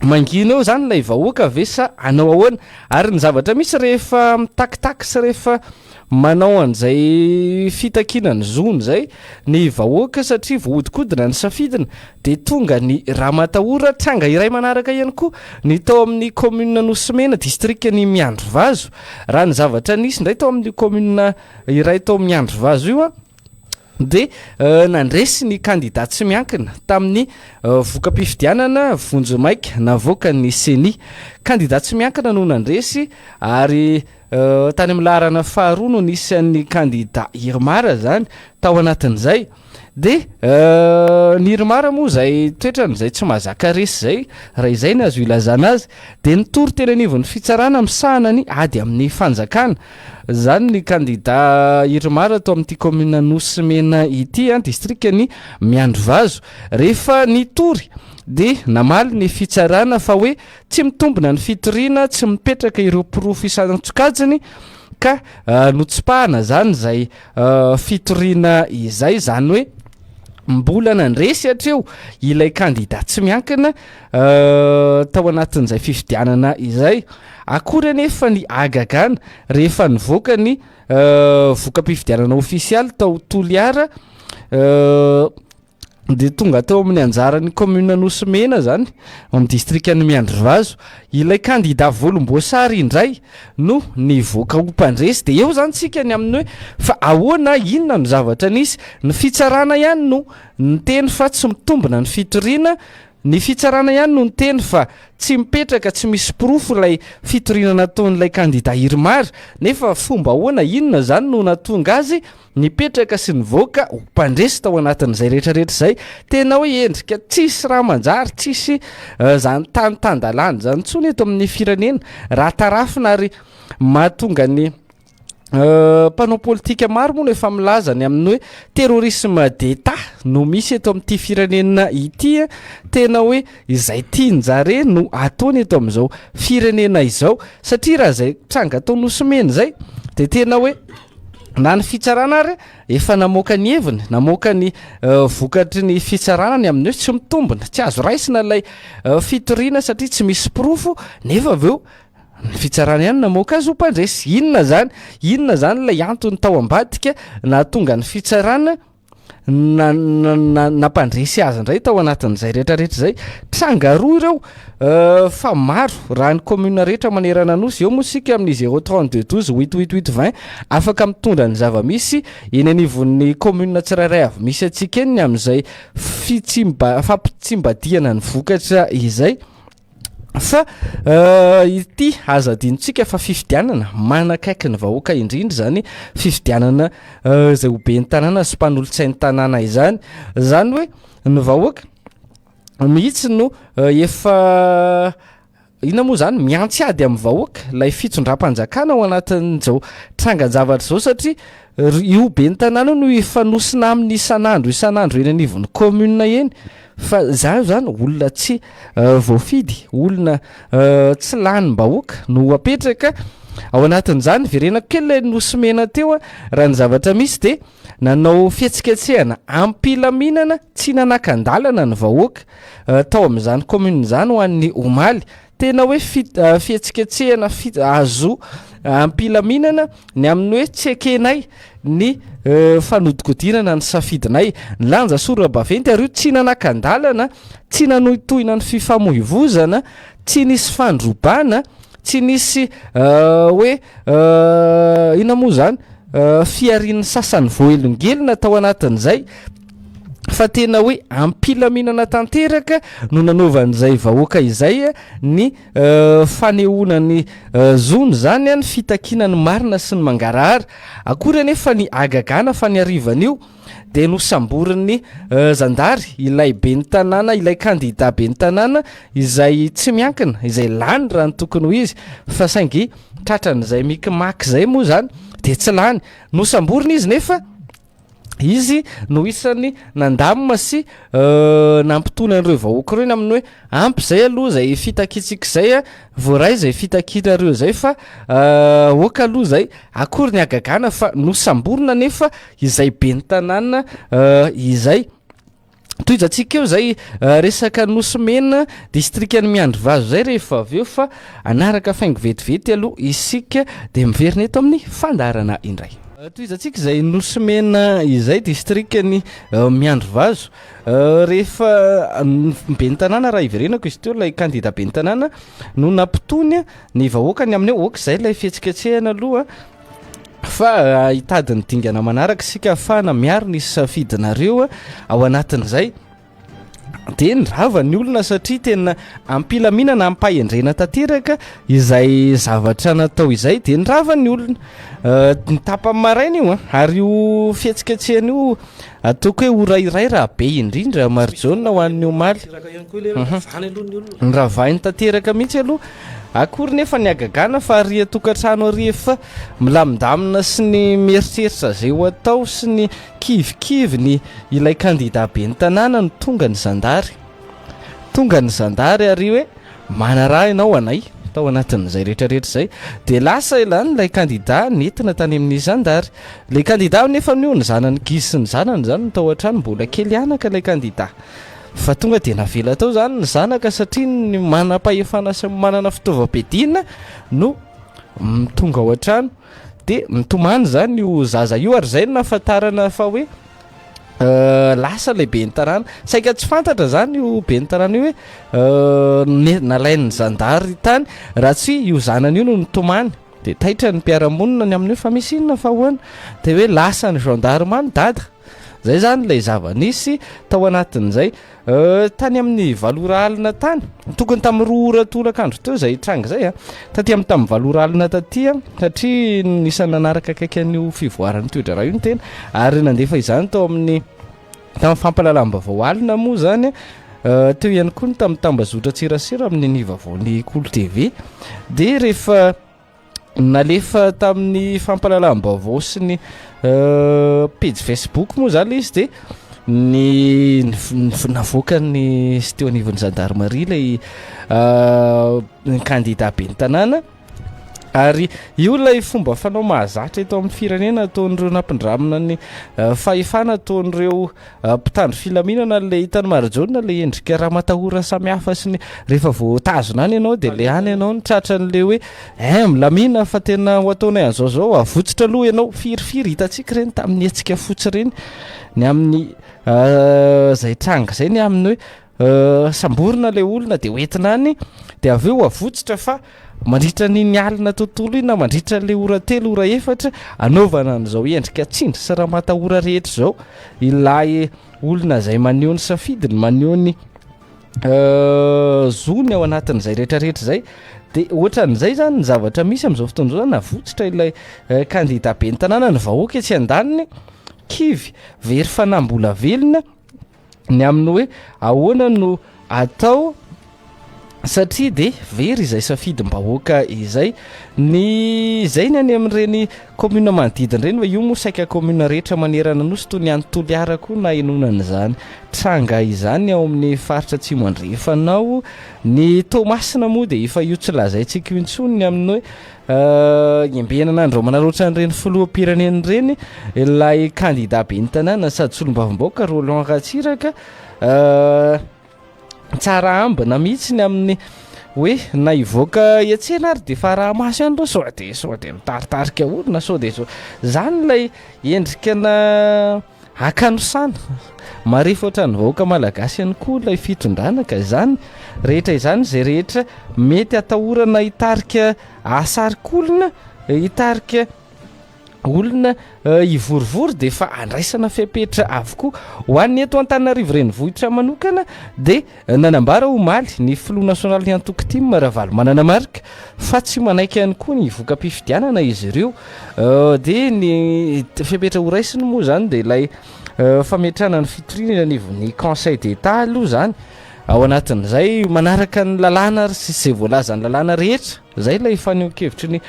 [SPEAKER 3] mangina eo zany ilay vahoaka ve sa hanao ahoana? Ary ny zavatra misy rehefa mitakitaky sy rehefa manao an'izay fitakiana ny zony izay ny vahoaka satria voahodinkodina ny safidiny dia tonga ny ramatahora. Tranga iray manaraka ihany koa ny tao amin'ny commune Anosimena, distrikan'i Miandrivazo. Raha ny zavatra nisy indray tao amin'io commune iray tao Miandrivazo io dia nandresy ny kandida tsy miankina tamin'ny voka-pifidianana vonjimaika navoakan'ny Ceni. Kandida tsy miankina no nandresy ary tany amin'ny laharana faharoa no nisy an'ny kandida Irmar izany tao anatin'izay. Dia ny Irmar moa izay toetrany izay tsy mahazaka resy izay, raha izay no azo ilazana azy, dia nitory teny anivon'ny fitsarana misahana ny ady amin'ny fanjakana. Izany ny kandida Irmar tao amin'ity kaominina Anosimena ity, distrikan'i Miandrivazo. Rehefa nitory dia namaly ny fitsarana fa hoe tsy mitombina ny fitoriana, tsy mipetraka ireo porofo isan-tsokajiny ka notsipahana izany izay fitoriana izay, izany hoe mbola nandresy hatreo ilay kandida tsy miankina tao anatin'izay fifidianana izay. Akory anefa ny hagagana rehefa nivoaka ny voka-pifidianana ofisialy tao Toliara, dia tonga teo amin'ny anjaran'ny commune Anosimena zany, ao amin'ny distrikan'i Miandrivazo, ilay kandida volomboasary indray no nivoaka ho mpandresy. Dia eo zany tsika ny amin'ny hoe fa ahoana, inona no zavatra nisy? Ny fitsarana ihany no niteny fa tsy mitombina ny fitoriana, ny fitsarana ihany no niteny fa tsy mipetraka, tsy misy porofo ilay fitoriana nataon'ilay kandida Irmar, nefa fomba ahoana, inona zany no nahatonga azy Nipetraka sy nivoaka ho mpandresy tao anatin'izay rehetra rehetra izay. Tena hoe endrika tsisy raha manjary, tsisy izany tany tan-dalàna izany intsony eto amin'ny firenena. Raha tarafina ary mahatonga ny mpanao politika maro moa no efa milaza ny amin'ny hoe terrorisme d'Etat no misy eto amin'ity firenena ity. Tena hoe izay tian-jare no ataony eto amin'izao firenena izao. Satria raha izay tranga tao Nosy Mena izay dia tena hoe na ny fitsarana ary efa namoaka ny heviny, namoaka ny vokatry ny fitsarana ny amin'ny hoe tsy mitombina, tsy azo raisina ilay fitoriana satria tsy misy porofo, nefa avy eo ny fitsarana ihany namoaka azy ho mpandresy. Inona izany? Inona izany ilay antony tao ambadika nahatonga ny fitsarana? Nampandresy azy indray tao anatin'izay rehetrarehetra izay. Tranga roa ireo fa maro raha ny commune rehetra manerana Nosy. Eo moa isika amin'ny zéro 32 12 huit huit huit 20 afaka mitondra ny zava-misy eny anivon'ny commune tsirairay avy misy antsika eny ny amin'izay fitsimba fampitsimbadihana ny vokatra izay. Fa ity aza adinontsika fa fifidianana manakaiky ny vahoaka indrindra izany fifidianana izay ho ben'ny tanàna sy mpanolotsain'ny tanàna izany. Izany hoe ny vahoaka mihitsy no efa inona moa izany miantsy ady amin'ny vahoaka ilay fitondram-panjakana ao anatin'izao trangan-javatra izao satria io ben'ny tanàna io no ifanosina aminy isan'andro isan'andro eny anivon'ny commune eny. Fa za zany olona tsy voafidy, olona tsy lanim-bahoaka no apetraka ao anatin'izany. Verenako kely ilay Nosy Mena teo a, raha ny zavatra misy dia nanao fihetsiketsehana am-pilaminana tsy nanakan-dalana ny vahoaka tao amin'izany commune izany ho an'ny omaly. Tena hoe fihetsiketsehana azo am-pilaminana ny amin'ny hoe tsy ekenay ny fanodikodinana ny safidinay. Nilanja sora-baventy ary io tsy nanakan-dalana, tsy nanohintohina ny fifamoivozana, tsy nisy fandrobana, tsy nisy hoe inona moa izany, fiharian'ny sasany voahelingelina tao anatin'izay. Fa tena hoe am-pilaminana tanteraka no nanaovan'izay vahoaka izay ny fanehoana ny zony izany, ny fitakiana ny marina sy ny mangarahara. Akory anefa ny hagagana fa ny harivan'io dia nosamborin'ny zandary ilay ben'ny tanàna, ilay kandida ben'ny tanàna izay tsy miankina, izay lany raha ny tokony ho izy, fa saingy tratran'izay mikimaky izay moa izany dia tsy lany. Nosamborina izy nefa Izy no isan'ny nandamina sy nampitony an'ireo vahoaka ireo ny amin'ny hoe ampy izay aloha izay fitakiantsika izay a, voaray izay fitakianareo izay fa ok aloha izay. Akory ny hagagana fa nosamborina anefa izay ben'ny tanàna izay. Tohizantsika eo izay resaka Nosy Mena, distrikan'i Miandrivazo izay rehefa avy eo fa hanaraka faingo vetivety aloha isika dia miverina eto amin'ny fandaharana indray. Tohizantsika izay Nosy Mena izay, distrikan'i Miandrivazo. Rehefa ny ben'ny tanàna raha hiverenako izy teo ilay kandida ben'ny tanàna no nampitony ny vahoaka ny amin'ny hoe ok izay ilay fihetsiketsehana aloha Fa hitady ny dingana manaraka isika ahafahana miaro ny safidinareo ao anatin'izay. Dia nirava ny olona satria tena am-pilaminana, am-pahendrena tanteraka izay zavatra natao izay. Dia nirava ny olona. Ny tapany maraina io, ary io fihetsiketsehana io ataoko hoe ora iray raha be indrindra Marijaona ho an'ny omaly. Noravahiny tanteraka mihitsy aloha. Akory nefa ny hagagana fa ary an-tokantrano ary efa milamindamina sy ny mieritreritra izay ho atao sy ny kivikivy ny ilay kandida ben'ny tanàna no tonga ny zandary. Tonga ny zandary ary hoe manaraha ianao anay tao anatin'izay rehetrarehetra izay. Dia lasa ilany ilay kandida nentina tany amin'ny zandary. Ilay kandida nefa io ny zanany ankizy sy ny zanany izany no tao an-trano mbola kely anaka ilay kandida. Fa tonga dia navela tao izany ny zanaka satria ny manam-pahefana sy ny manana fitaovam-piadiana no tonga ao an-trano. Dia mitomany izany io zaza io ary izay no nahafantarana fa hoe lasa ilay ben'ny tanàna. Saika tsy fantatra izany io ben'ny tanàna io hoe nalain'ny zandary tany raha tsy io zanany io no nitomany. Dia taitra ny mpiara-monina ny amin'io fa misy inona fa ahoana? Dia hoe lasan'ny gendarme any dada. Zay zany ilay zava-nisy tao anatin'izay. Tany amin'ny valo ora alina tany, tokony tamin'ny 2 ora tolakandro teo izay tranga izay a. Taty amin'ny tamin'ny valo ora alina taty a, satria nisan'ny nanaraka akaiky an'io fivoaran'ny toe-draharaha io ny tena, ary nandefa izany tao amin'ny tamin'ny fampahalalam-baovao alina moa izany teo ihany koa ny tamin'ny tambazotran-tserasera amin'ny ny vaovaon'ny Kolo TV. Dia rehefa Nalefa tamin'ny fampahalalam-baovao sy ny pejy Facebook moa izany ilay izy dia ny navoakan'ny sy teo anivon'ny zandarimaria ilay kandida ben'ny tanàna. Ary io ilay fomba fanao mahazatra eto amin'ny firenena ataon'ireo nampindramina ny fahefana ataon'ireo mpitandro filaminana ilay hitan'i Marijaona ilay endrika ramatahora samihafa sy ny rehefa voatazona any ianao dia le any ianao no tratran'ilay hoe eh milamina fa tena ho ataonay an'izao zao avotsitra aloha ianao firifiry hitantsika ireny tamin'ny hetsika fotsy ireny ny amin'ny izay tranga izay ny amin'ny hoe Samborina ilay olona dia hoentina any dia avy eo avotsitra fa mandritra an'iny alina tontolo iny na mandritra an'ilay ora telo ora efatra anaovana an'izao endrika tsindry sy ramatahora rehetra izao ilay olona izay maneho ny safidiny maneho ny zony ao anatin'izay rehetrarehetra izay dia ohatran'izay zany ny zavatra misy amin'izao fotoana izao zany navotsitra ilay kandida ben'ny tanàna ny vahoaka etsy andaniny kivy very fanahy mbola velona Ny amin'ny hoe ahoana no atao satria dia very izay safidim-bahoaka izay. Ny izay ny any amin'ireny commune manodidina ireny fa io moa saika commune rehetra manerana nosy toy ny any Toliara koa nahenoana an'izany tranga izany ao amin'ny faritra Atsimo Andrefana ao. Ny Toamasina moa dia efa io tsy lazaintsika io intsony ny amin'ny hoe Iembenana andro manararaotra an'ireny filoham-pirenena ireny ilay kandida ben'ny tanàna sady solombavambahoaka Roland Ratsiraka. Tsara ambina mihitsy ny amin'ny hoe na hivoaka hiantsena ary dia efa araha-maso ihany ireo sao dia sao dia mitaritarika olona sao dia sao. Izany ilay endrika na Hakanosana, marefo hatrany vahoaka malagasy ihany koa ilay fitondrana ka izany rehetra izany izay rehetra mety atahorana hitarika asarikolona, hitarika olona hivorivory dia efa andraisana fepetra avokoa. Ho an'ny eto Antananarivo renivohitra manokana dia Nanambara omaly ny filoha nasionalin'ny antoko tim, Ravalomanana Marc, fa tsy manaiky ihany koa ny voka-pifidianana izy ireo. Dia ny fepetra horaisiny moa izany dia ilay fametrahana ny fitoriana eny anivon'ny Conseil d'Etat aloha izany. Ao anatin'izay manaraka ny lalàna sy izay voalazan'ny lalàna rehetra. Izay ilay fanehoan-kevitry ny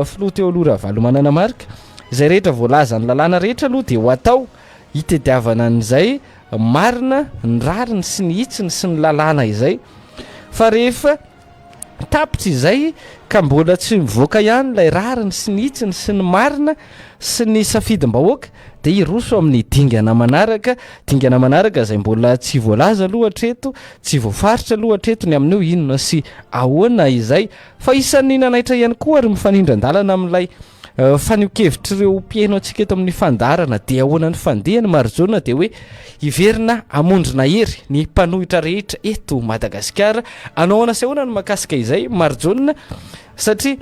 [SPEAKER 3] filoha teo aloha Ravalomanana Marc. Izay rehetra voalazan'ny lalàna rehetra aloha dia ho atao hitadiavana an'izay marina ny rariny sy ny hitsiny sy ny lalàna izay fa rehefa tapitra izay ka mbola tsy mivoaka ihany ilay rariny sy ny hitsiny sy ny marina sy ny safidim-bahoaka dia hiroso amin'ny dingana manaraka, dingana manaraka izay mbola tsy voalaza aloha hatreto, tsy voafaritra aloha hatreto ny amin'io inona sy ahoana izay fa isan'ny nanaitra ihany koa ary mifanindran-dalana amin'ilay Fanehoan-kevitr'ireo mpihaino antsika eto amin'ny fandaharana dia ahoana ny fandehany Marijaona dia hoe hiverina hamondrona hery ny mpanohitra rehetra eto Madagasikara. Anao ahoana sy ahoana ny mahakasika izay Marijaona satria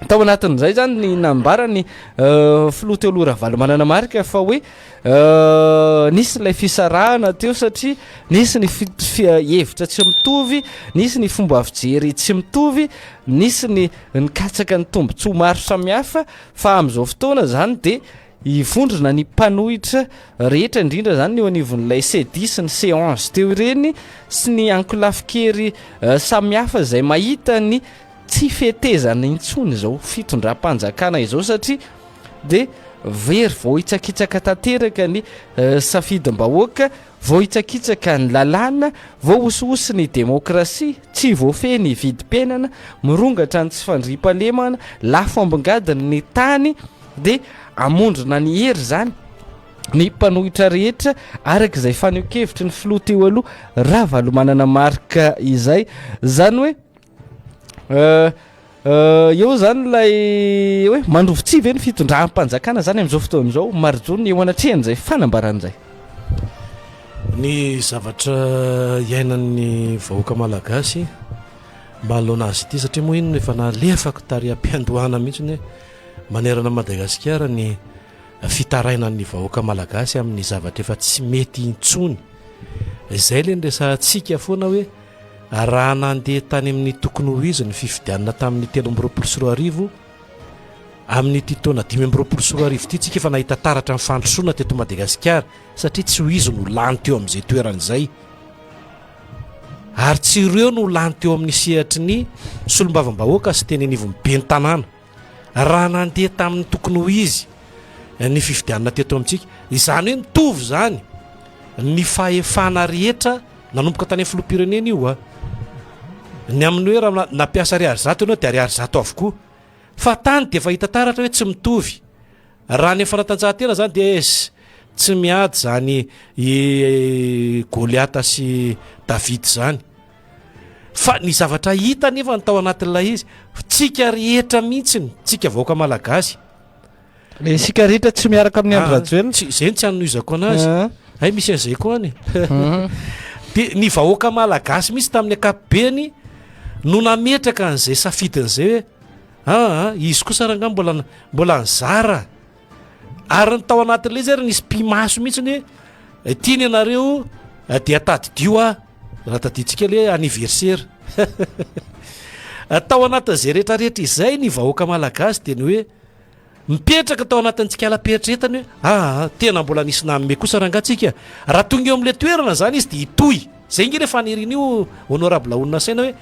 [SPEAKER 3] tao anatin'izay zany ny nambarany filoha teo aloha Ravalomanana Marc fa hoe Nisy ilay fisarahana teo satria nisy ny hevitra tsy mitovy, nisy ny fomba fijery tsy mitovy, nisy ny nikatsaka ny tombontsoa maro samihafa fa amin'izao fotoana izany dia hivondrona ny mpanohitra rehetra indrindra izany ny eo anivon'ilay C10 sy ny C11 teo ireny sy ny ankolafin-kery samihafa izay mahita ny tsy fetezana intsony izao fitondram-panjakana izao satria dia very voahitsakitsaka tanteraka ny safidim-bahoaka, voahitsakitsaka ny lalàna, voahosihosy ny demokrasia, tsy voafehy ny vidim-piainana, mirongatra ny tsy fandriampahalemana, lafo ambongadiny ny tany, dia hamondrona ny hery izany ny mpanohitra rehetra araka izay fanehoan-kevitry ny filoha teo aloha Ravalomanana Marc izay. Izany hoe Eo izany ilay hoe mandrovi-tsihy ve ny fitondram-panjakana izany amin'izao fotoana izao? Marijono eo anatrehan'izay fanambarana izay.
[SPEAKER 2] Ny zavatra iainan'ny vahoaka malagasy manoloana azy ity satria moa iny no efa nalefako tary am-piandohana mihitsy hoe manerana an'i Madagasikara ny fitarainan'ny vahoaka malagasy amin'ny zavatra efa tsy mety intsony. Izay ilay niresahantsika foana hoe Raha nandeha tany amin'ny tokony ho izy ny fifidianana tamin'ny 2023, amin'ity taona 2025 ity tsika efa nahita taratra ny fandrosoana teto Madagasikara satria tsy ho izy no lany teo amin'izay toerana izay ary tsy ireo no lany teo amin'ny sehatry ny solombavambahoaka sy teny anivon'ny ben'ny tanàna. Raha nandeha tamin'ny tokony ho izy ny fifidianana teto amintsika, izany hoe mitovy izany ny fahefana rehetra nanomboka tany amin'ny filoham-pirenena io a. Ny amin'ny hoe raha nampiasa ariary zato ianao dia ariary zato avokoa. Fa tany dia efa hita taratra hoe tsy mitovy. Raha ny fanatanjahantena zany dia es, tsy miady zany i Goliata sy David zany. Fa ny zavatra hita anefa ny tao anatin'ilay izy, tsika rehetra mihitsiny, tsika vahoaka malagasy.
[SPEAKER 3] Le isika rehetra tsy miaraka amin'ny Andry ah, Rajoelina.
[SPEAKER 2] Tsy, zay no tsy anohizako anazy. Ah. Hay misy an'izay koa any. Mhm. Dia ny vahoaka malagasy mihitsy tamin'ny ankapobeny no nametraka an'izay safidin'izay hoe aa ah, izy kosa rangaha mbola mbola nizara. Ary ny tao anatin'ilay izy ary nisy pimaso mihitsy ny hoe tiany ianareo eh, dia tadidio aho raha tadidintsika le anniversaire. Tao anatin'izay rehetrarehetra izay ny vahoaka malagasy dia ny hoe Mipetraka tao anatin'ny tsikalam-pieritreretany hoe, Aa, tena mbola nisy nanome kosa rangaha tsika. Raha tonga eo amin'ilay toerana izany izy dia hitohy. Izay ange ilay fanirian'io Honorable Honina Saina hoe,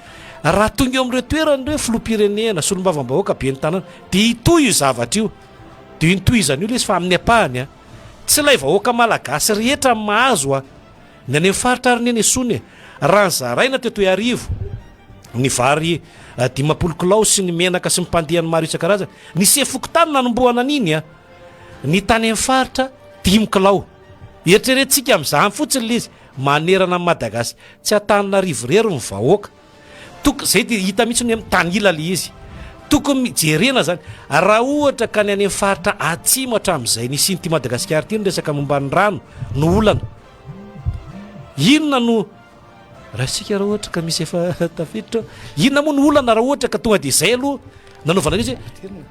[SPEAKER 2] raha tonga eo amin'ireo toerana ireo, filoham-pirenena, solombavambahoaka, ben'ny tanàna, dia hitohy io zavatra io. Dia io nitohizany io ilay izy fa amin'ny ampahany an. Tsy ilay vahoaka malagasy rehetra no mahazo an. Ny any amin'ny faritra ary neny esoina e. Raha nozaraina teto Iarivo ny vary 50 kilao sy ny menaka sy ny mpandihany maro isan-karazany, ny sefo fokontany nanombohana an'iny a. Ny tany amin'ny faritra dimy kilao. Eritreretintsika amin'izany fotsiny ilay izy, manerana an'i Madagasikara. Tsy Antananarivo irery ny vahoaka. Tok, zay dia hita mihitsy ny hoe mitanila le izy. Tokony jerena zany. Raha ohatra ka ny any amin'ny faritra atsimo hatramin'izay nisian'ity Madagasikara ity ny resaka momba ny rano no olana. Inona no raisika raha ohatra ka misy efa tafiditra? Inona moa no olana raha ohatra ka tonga dia izay aloha nanaovana an'izy hoe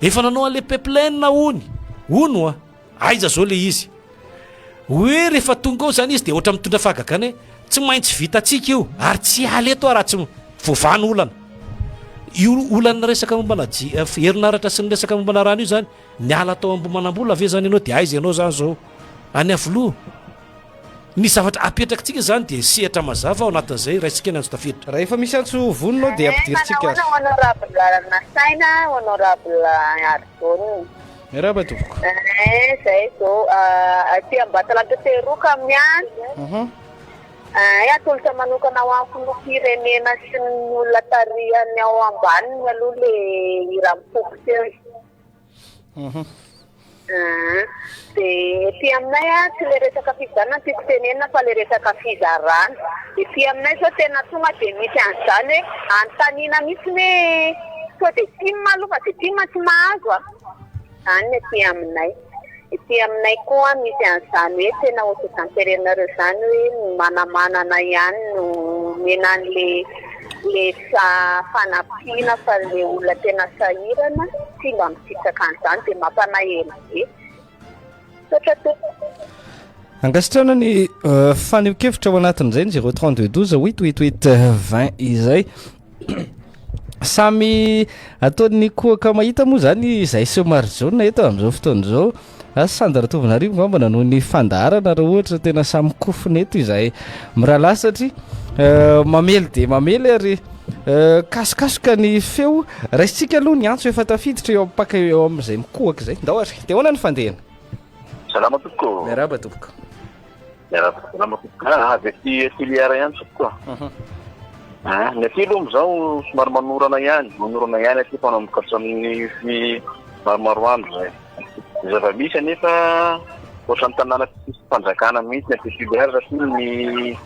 [SPEAKER 2] efa nanao an'ilay pipeline hono, hono a. Aiza zao le izy? Hoe rehefa tonga ao zany izy dia ohatra mitondra fahagagana hoe tsy maintsy vitantsika io ary tsy hiala eto aho raha tsy voavaha ny olana. Io olana resaka mombana herinaratra sy ny resaka mombana rano io zany, niala tao Ambohimanambola ve zany ianao dia aiza ianao zany zao? Any Iavoloha. Ny zavatra apetrakitsika zany dia sehatra mazava ao anatin'izay raisika ny antso tafiditra.
[SPEAKER 3] Raha efa misy antso vonona ao dia ampidirintsika
[SPEAKER 4] azy. Manahoana honorable Nasaina, honorable Harijaona.
[SPEAKER 3] Miarahaba tompoko.
[SPEAKER 4] Eh, zay zao aty Ambatolampy Teroka miany. Eh, atolotra manokana ho an'ny filoham-pirenena sy ny olona tarihany ao ambaniny aloha le hira mipoko teo. Dia ety aminay an, tsy le resaka fifidianana no tiako tenenina fa le resaka fizarana. Ety aminay zao tena tonga dia misy an'izany hoe anontaniana mihitsy hoe sao dia tim aloha fa dia tim tsy mahazo an. Izany ny aty aminay. Ety aminay koa misy an'izany hoe tena ohatr'izany terenareo izany hoe ny manamanana ihany no omena an'le le fanampiana fa le olona tena sahirana tsy mba misitraka an'izany dia mampalahelo be. Misaotra tompoko.
[SPEAKER 3] Ankasitrahana ny fanehoan-kevitra ao anatin'izay ny 032 12 8 8 8 20 izay. Samy ataon'ny kohaka mahita moa izany izahay sy Marijaona eto amin'izao fotoana izao. Asa Sandra Tovonarivo angamba nanao ny fandaharana raha ohatra tena samy kofona eto izahay mirahalahy satria eh, mamely dia mamely ary eh, kasokasoka ny feo. Raisintsika aloha ny antso efa tafiditra eo am-paka eo amin'izay mikohaka izay. Ndao ary. Dia ahoana ny fandehany?
[SPEAKER 5] Salama tompoko.
[SPEAKER 3] Miarahaba tompoko.
[SPEAKER 5] Miarahaba salama tompoko. Ah, avy aty Toliara ihany tompoko. Ah, ny aty aloha amin'izao somary manorana ihany, manorana ihany aty fa nanomboka hatramin'ny fi maromaro andro izay. Ny zava-misy anefa ohatran'ny tanàna tsy misy fanjakana mihitsy ny aty Toliara satria ny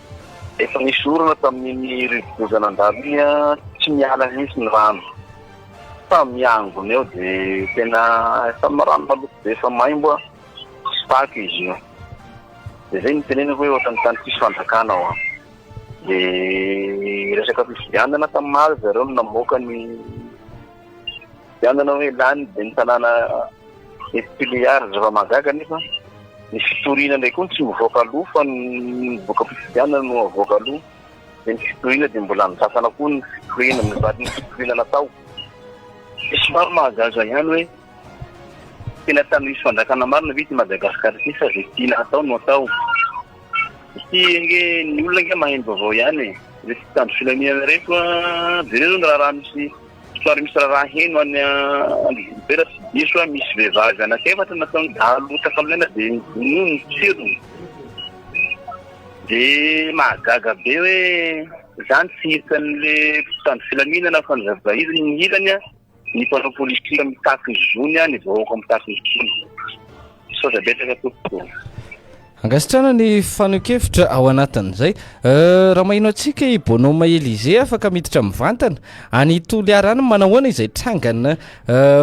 [SPEAKER 5] efa nisy orana tamin'iny rivodoza nandalo iny ah, tsy miala mihitsy ny rano. Fa miangona eo dia tena efa rano maloto be efa maimbo ah. Tsy fako izy io. Dia zay no teneniko hoe ohatran'ny tany tsisy fanjakana ao an. Dia resaka fifidianana tamaly zareo no namoaka ny fifidianana hoe lany ben'ny tanàna eto Tuléar. Zava-mahagaga anefa ny fitoriana indray koa tsy mivoaka aloha fa ny voka-pifidianana no avoaka aloha. Dia ny fitoriana dia mbola andrasana koa ny fitoriana, ny valin'ny fitoriana natao. Dia somary mahagaga ihany hoe Tena tany misy fanjakana marina ve ity Madagascar ity sa zay tiana hatao no atao? Ity ange ny olona ange mahay ny vaovao ihany e. Ireto mpitandro filaminana ireto a, jereo zao ny raharaha misy somary misy raharaha heno any Androhibe raha tsy diso aho misy vehivavy anankiefatra nataon'ny dahalo takalon'aina dia nono ny tsirony. Dia mahagaga be hoe zany tsy hitan'le mpitandro filaminana fa ny zava-izy ny ilany a. Ny mpanao politika mitaky ny zony, ny vahoaka mitaky ny zony. Misaotra betsaka tompoko.
[SPEAKER 3] Ankasitrahana ny fanehoan-kevitra ao anatin'izay. Raha maheno antsika i Bonhomme Elysée afaka miditra mivantana any Toliara any manahoana izay trangana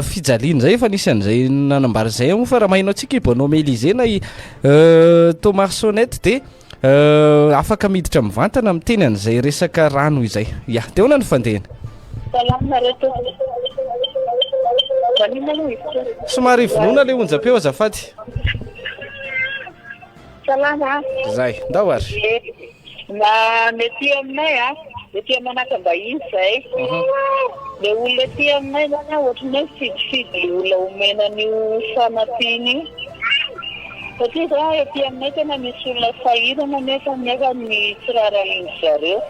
[SPEAKER 3] fijaliana izay efa nisy an'izay nanambara izay moa fa raha maheno antsika i Bonhomme Elysée na i Thomas Sonnette dia afaka miditra mivantana miteny an'izay resaka rano izay. Ya, dia ahoana ny fandehany?
[SPEAKER 4] Salama nareo tompoko. Maninona aloha izy ity?
[SPEAKER 3] Somary vonoina ilay onjam-peo azafady.
[SPEAKER 4] Salama.
[SPEAKER 3] Zay, ndao ary.
[SPEAKER 4] Ie, na ny aty aminay a, ny aty Manakambahiny izay. Le olona aty aminay zany a, ohatran'ny hoe mifidifidy le olona omena an'io fanampiana io. Satria zao aty aminay tena misy olona sahirana nefa nefa ny tsy raharahian-dry zareo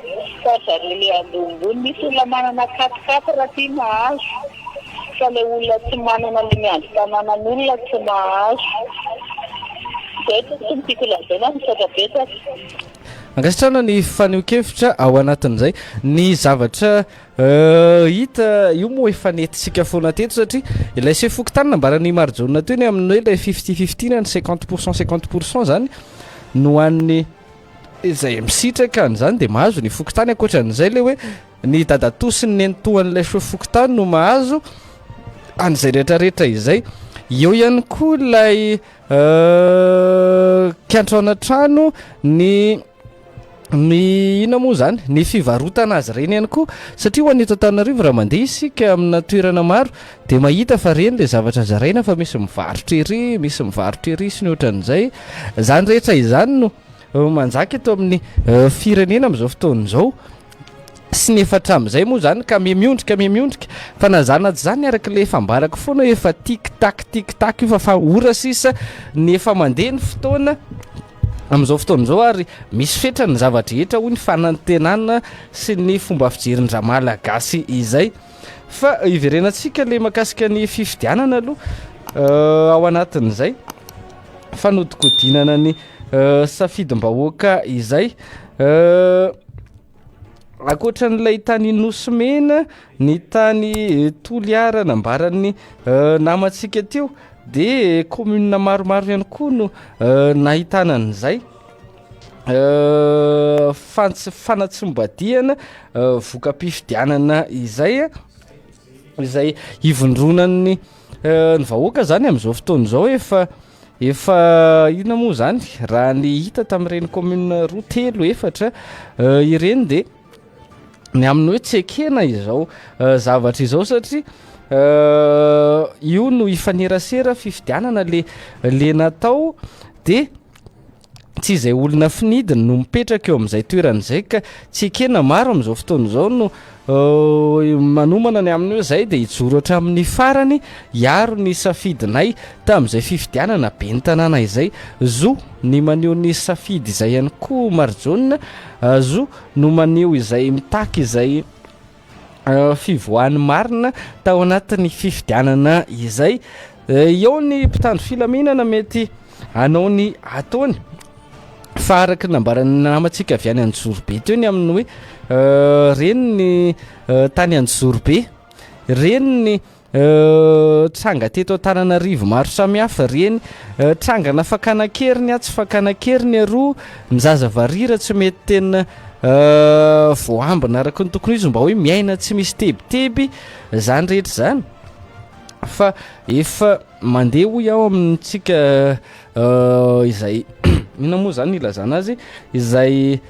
[SPEAKER 4] fa ry zareo le ambonimbony. Misy olona manana quatre quatre aty mahazo fa le olona tsy manana le miandry tanànan'olona tsy mahazo. Zay tompoko no tiako lazaina, misaotra betsaka.
[SPEAKER 3] Ankasitrahana ny fanehoan-kevitra ao anatin'izay. Ny zavatra Hita, io moa efa nentintsika foana teto satria ilay sefo fokontany nambaran'i Marijaona teo ny amin'ny hoe ilay fifty fifty na ny cinquante pour cent cinquante pour cent zany no an'ny izay misitraka an'izany dia mahazo ny fokontany ankoatran'izay ilay hoe ny dadatoa sy ny nenitoan'ilay chef fokontany no mahazo an'izay rehetrarehetra izay. Eo ihany koa ilay kiantrana trano ny Ny inona moa izany? Ny fivarotana azy ireny ihany koa, satria ho an'ny eto Antananarivo raha mandeha isika amina toerana maro dia mahita fa ireny ilay zavatra zaraina fa misy mivarotra ery, misy mivarotra ery sy ny ohatran'izay. Izany rehetra izany no manjaka eto amin'ny firenena amin'izao fotoana izao sy ny efa hatramin'izay moa izany ka miha-miondrika miha-miondrika fa na izany na tsy izany araka ilay efa ambarako foana hoe efa tic tac tic tac io fa fa ora sisa ny efa mandeha ny fotoana Amin'izao fotoana izao ary misy fetra ny zava-drehetra hoy ny fanantenana sy ny fomba fijerin-dRamalagasy izay. Fa hiverenantsika ilay mahakasika ny fifidianana aloha eh, ao anatin'izay fanodikodinana ny eh, safidim-bahoaka izay. Eh, Ankoatran'ilay tany Nosy Mena, ny tany Toliara nambaran'ny namantsika teo dia commune maromaro ihany koa no nahitana an'izay fanatsimbadihana voka-pifidianana izay, izay ivondronan'ny ny vahoaka izany amin'izao fotoana izao efa Efa inona moa izany, raha ny hita tamin'ireny commune roa, telo, efatra ireny dia ny amin'ny hoe tsy ekena izao zavatra izao satria io no hifanerasera fifidianana le le natao dia tsy izay olona finidiny no mipetraka eo amin'izay toerana izay ka tsy ekena. Maro amin'izao fotoana izao no manomana ny amin'ny hoe izay dia hijoro hatramin'ny farany hiaro ny safidinay tamin'izay fifidianana ben'ny tanàna izay. Zo ny maneho ny safidy izay ihany koa Marijaona, zo no maneho izay mitaky izay fivoahan'ny marina tao anatin'ny fifidianana izay. Eo ny mpitandro filaminana mety hanao ny ataony fa araka ny nambaran'ny namantsika avy any Anjozorobe teo ny amin'ny hoe reny ny tany Anjozorobe, reny ny Tranga teto Antananarivo maro samihafa ireny trangana fakana an-keriny atsy fakana an-keriny aroa, ny zaza varira tsy mety tena voambina araka ny tokony ho izy mba hoe miaina tsy misy tebiteby izany rehetra izany fa efa mandeha hoy aho amintsika izay inona moa izany ilazana azy izay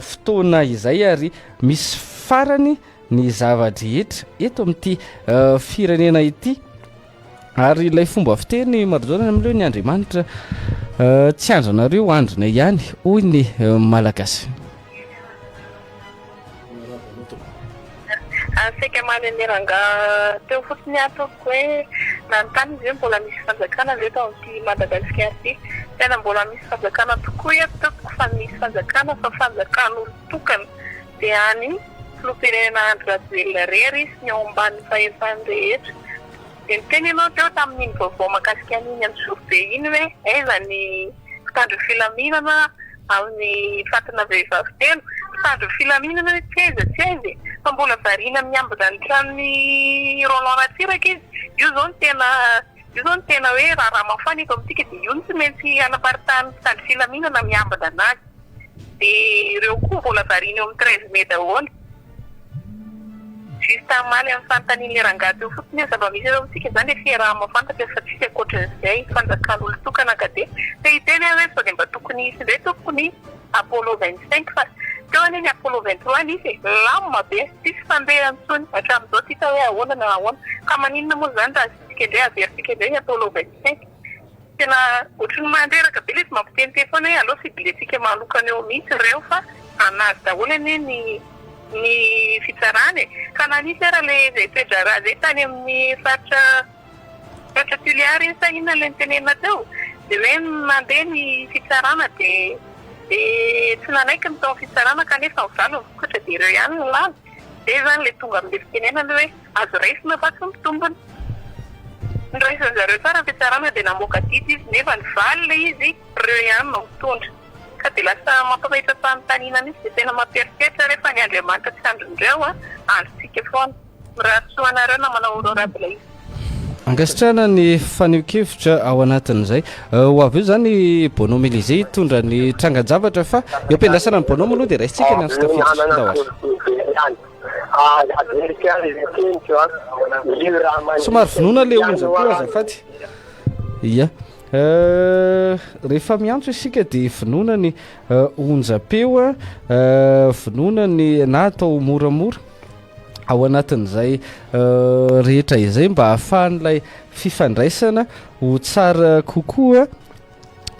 [SPEAKER 3] fotoana izay ary misy farany ny zava-drehetra eto amin'ity firenena ity ary ilay fomba fiteny Marijaona amin'ireo ny Andriamanitra tsy andrinareo andrina ihany hoy ny Malagasy.
[SPEAKER 4] Saika manene rangahy teo fotsiny aho tompoko hoe nanontany izy hoe mbola misy fanjakana ve eto amin'ity Madagasikara ity. Tena mbola misy fanjakana tokoa eto tompoko fa misy fanjakana fa fanjakan'olon-tokana. Dia any filoham-pirenena Andry Rajoelina irery sy ny ao ambany fahefany rehetra. Dia niteny ianao teo tamin'iny vaovao mahakasika an'iny Anjozorobe iny hoe aiza ny mpitandro ny filaminana amin'ny fatina vehivavy telo. mpitandro ny filaminana hoe tsy aiza tsy aiza e! Fa mbola variana miambina ny tranon'i Roland Ratsiraka izy. Io izao no tena io izao no tena hoe raharaha mafana eto amintsika dia io no tsy maintsy hanaparitahan'ny mpitandro filaminana miambina anazy. Dia ireo koa mbola variana eo amin'ny 13 mai daholo. Juste hamaly amin'ny fanontanian'ilay rangahy teo fotsiny aho, zava-misy eto amintsika izany dia fiaraha-mahafantatra fa tsisy ankoatran'izay, fanjakan'olon-tokana ka dia te hiteny aho hoe sao dia mba tokony hisy indray tompoko ny Apollo 25 fa teo anie ny Apollo 23 nisy e, lamina be, tsisy fandeha intsony hatramin'izao tsy hita hoe ahoana na ahoana, ka maninona moa izany raha asiantsika indray averintsika indray ny Apollo 25. Tena ohatry ny mandreraka be ilay izy mampiteniteny foana hoe aleo cibler-tsika manokana eo mihitsy ireo fa anazy daholo anie ny ny fitsarana e! Ka na nisy ara ilay izay toe-draharaha izay tany amin'ny faritra faritra Tuléar iny sa inona ilay notenenina teo dia hoe nandeha ny fitsarana dia dia tsy nanaiky ny tao amin'ny fitsarana kanefa nivaly ny vokatra dia ireo ihany no lany. Izay izany ilay tonga amin'ilay fitenenana hoe Azo raisina fa tsy mitombina. Noraisin-dry zareo tsara ny fitsarana dia namoaka didy izy nefa nivaly ilay izy, ireo ihany no mitondra. Ka dia lasa mampametra-panontaniana mihitsy dia tena mampieritreritra re fa ny Andriamanitra tsy andrin'ireo an, andrintsika foana. Mirary soa anareo namana Aurora Blaise.
[SPEAKER 3] Ankasitrahana ny fanehoan-kevitra ao anatin'izay. Ho avy eo izany i Bonhomme Elysée hitondra ny trangan-javatra fa eo am-piandrasana an'i Bonhomme aloha dia raisintsika ny antso tafiditra. Ndao ary. Somary vonoina le onjam-peo azafady. Ia. Rehefa miantso isika dia vonoina ny onjam-peo, vonoina ny na atao moramora ao anatin'izay rehetra izay mba ahafahan'ilay fifandraisana ho tsara kokoa.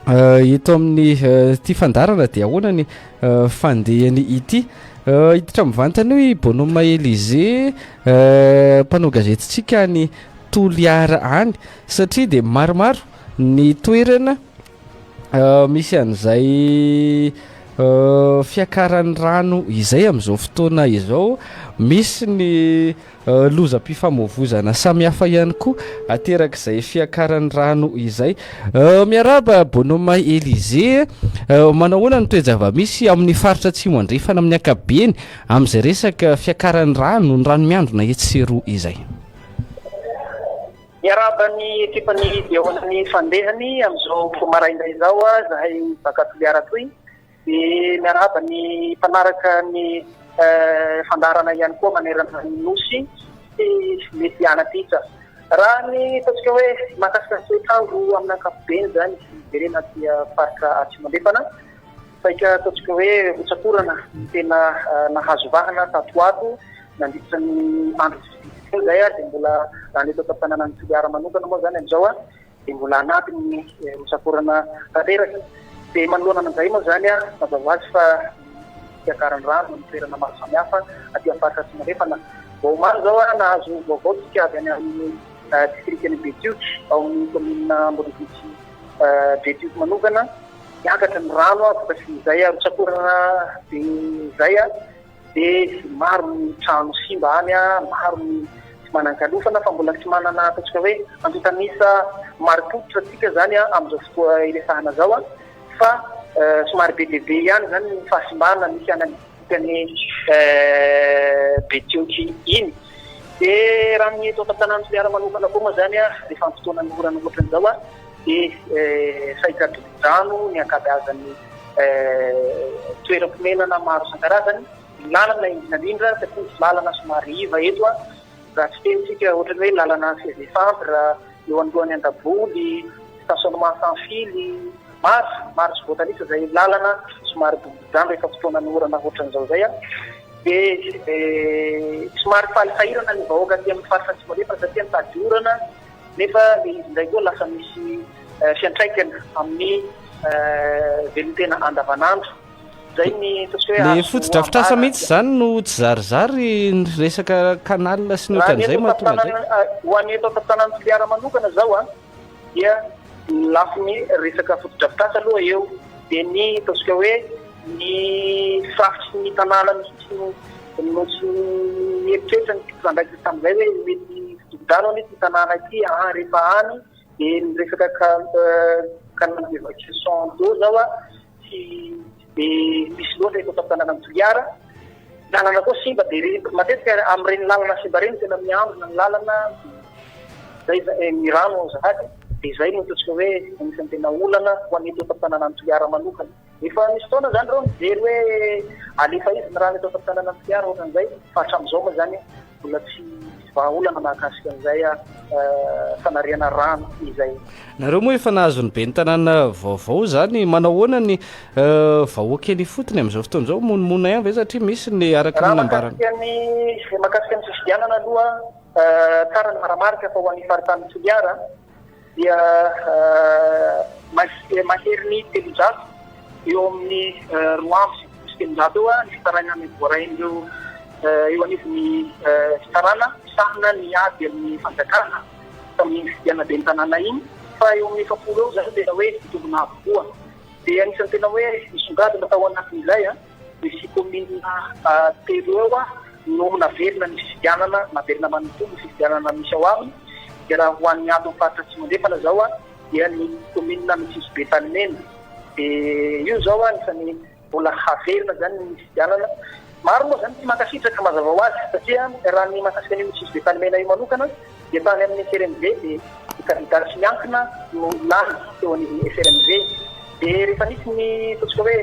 [SPEAKER 3] Eto amin'ny ity fandaharana dia ahoana ny fandehany ity? Hiditra mivantana eo i Bonhomme Elysée mpanao gazetintsika any Toliara any satria dia maromaro ny toerana misy an'izay fiakaran'ny rano izay amin'izao fotoana izao. Misy ny Lozam-pifamoivozana samihafa ihany koa aterak'izay fiakaran'ny rano izay. Miarahaba Bonhomme Elysée, manao ahoana ny toe-java-misy amin'ny faritra Atsimo Andrefana amin'ny ankapobeny amin'izay resaka fiakaran'ny rano, ny rano miandrona etsy sy eroa izay?
[SPEAKER 6] Miarahaba ny ekipan'ny Diaona ny fandehany amin'izao maraindray izao zahay baka Toliara toy. Dia miarahaba ny mpanaraka ny fandaharana ihany koa manerana ny Nosy sy mety hanapita. Raha ny ataontsika hoe mahakasika ny toetr'andro amin'ny ankapobeny izany, jerena aty faritra Atsimo Andrefana, saika ataontsika hoe rotsak'orana no tena nahazo vahana tato ho ato nandritra ny andro vitsivitsy teo izay ary dia mbola raha ny eto an-tanànan'i Toliara manokana moa izany amin'izao dia mbola anatin'ny rotsak'orana tanteraka. Dia manoloana an'izay moa izany, mazava ho azy fa fiakaran'ny rano amin'ny toerana maro samihafa aty amin'ny faritra Atsimo Andrefana. Vao omaly izao nahazo vaovao isika avy any amin'ny distrikan'i Betioky, ao amin'ny kaominina ambonivohitr'i Betioky manokana. Niakatra ny rano vokatrin'izay rotsak'orana be izay. Dia maro ny trano simba any, maro ny tsy manan-kalofana fa mbola tsy manana ataontsika hoe antontan'isa marim-pototra tsika izany amin'izao fotoa iresahana izao fa somary be dia be ihany izany ny fahasimbana misy any amin'ny distrikan'i Betioky iny. Dia raha ny eto an-tanànan'i Toliara manokana koa moa izany rehefa amin'ny fotoanan'ny orana ohatran'izao dia saika dobo-drano ny ankabeazan'ny toeram-ponenana maro isan-karazany, ny lalana indrindra indrindra satria misy lalana somary iva eto an, raha tsy teny isika ohatran'ny hoe lalana CV centre, eo anoloan'ny Andaboly, stationnement sans fil, maro, maro tsy voatanisa izay lalana somary dobo-drano rehefa fotoanan'ny orana ohatran'izao izay an, dia somary faly sahirana ny vahoaka aty amin'ny faritra Atsimo Andrefana satria mitady orana nefa ilay izy indray koa lasa misy fiantraikany amin'ny velon-tena andavanandro. Izay ny ataontsika hoe
[SPEAKER 3] Le fotodrafitrasa mihitsy izany no tsy zarizary ny resaka canal sy ny ohatran'izay mahatonga an'izay.
[SPEAKER 6] Ho an'ny eto an-tanànan'i Toliara manokana izao an, dia ny lafiny resaka fotodrafitrasa aloha eo, dia ny ataontsika hoe ny firafitry ny tanàna mihitsy no no tsy nieritreritra ny tompon'andraikitra tamin'izay hoe mety hidobodrano anie ity tanàna ity an, rehefa any Dia ny resaka canal d'évacuation d'eau zao a, tsy dia misy loatra eto an-tampon-tanànan'i Toliara. Lalana koa simba dia matetika amin'ireny lalana simba ireny tena miandrona ny lalana dia izay ny rano sahady dia izay no ataontsika hoe anisan'ny tena olana ho an'ny eto an-tampon-tanànan'i Toliara manokana. Efa misy fotoana izany ireo mijery hoe alefa izy ny rano eto an-tampon-tanànan'i Toliara ohatran'izay fa hatramin'izao moa izany mbola tsy misy vahaolana mahakasika an'izay fanariana rano izay.
[SPEAKER 3] Nareo moa efa nahazo ny ben'ny tanàna vaovao izany, manao ahoana ny vahoaka eny ifotony amin'izao fotoana izao? Monomonona ihany ve satria misy ny araka ny
[SPEAKER 6] Raha
[SPEAKER 3] nambarany?
[SPEAKER 6] mahakasika ny mahakasika ny fifidianana aloha, tsara ny manamarika fa ho an'ny faritanin'i Toliara dia maherin'ny 300 eo amin'ny 392 eo ny fitarainana voarain'ireo eo anivon'ny fitsarana misahana ny ady amin'ny fanjakana tamin'iny fifidianana ben'ny tanàna iny fa eo amin'ny 40 eo izany tena hoe mitombina avokoa. Dia anisan'ny tena hoe nisongadina tao anatin'izay misy kaominina telo eo no naverina ny fifidianana, naverina manontolo ny fifidianana misy ao aminy. Dia raha ho an'ny ato amin'ny faritra Atsimo Andrefana izao dia ny kaominina Anosibe Tanimena. Dia io izao anisan'ny mbola haverina izany ny fifidianana. Maro moa izany tsy mankasitraka mazava ho azy satria raha ny mahakasika an'io Anosibe Tanimena io manokana dia tany amin'ny FRMV dia ny kandida tsy miankina no lany teo anivon'ny FRMV. Dia rehefa nisy ny ataontsika hoe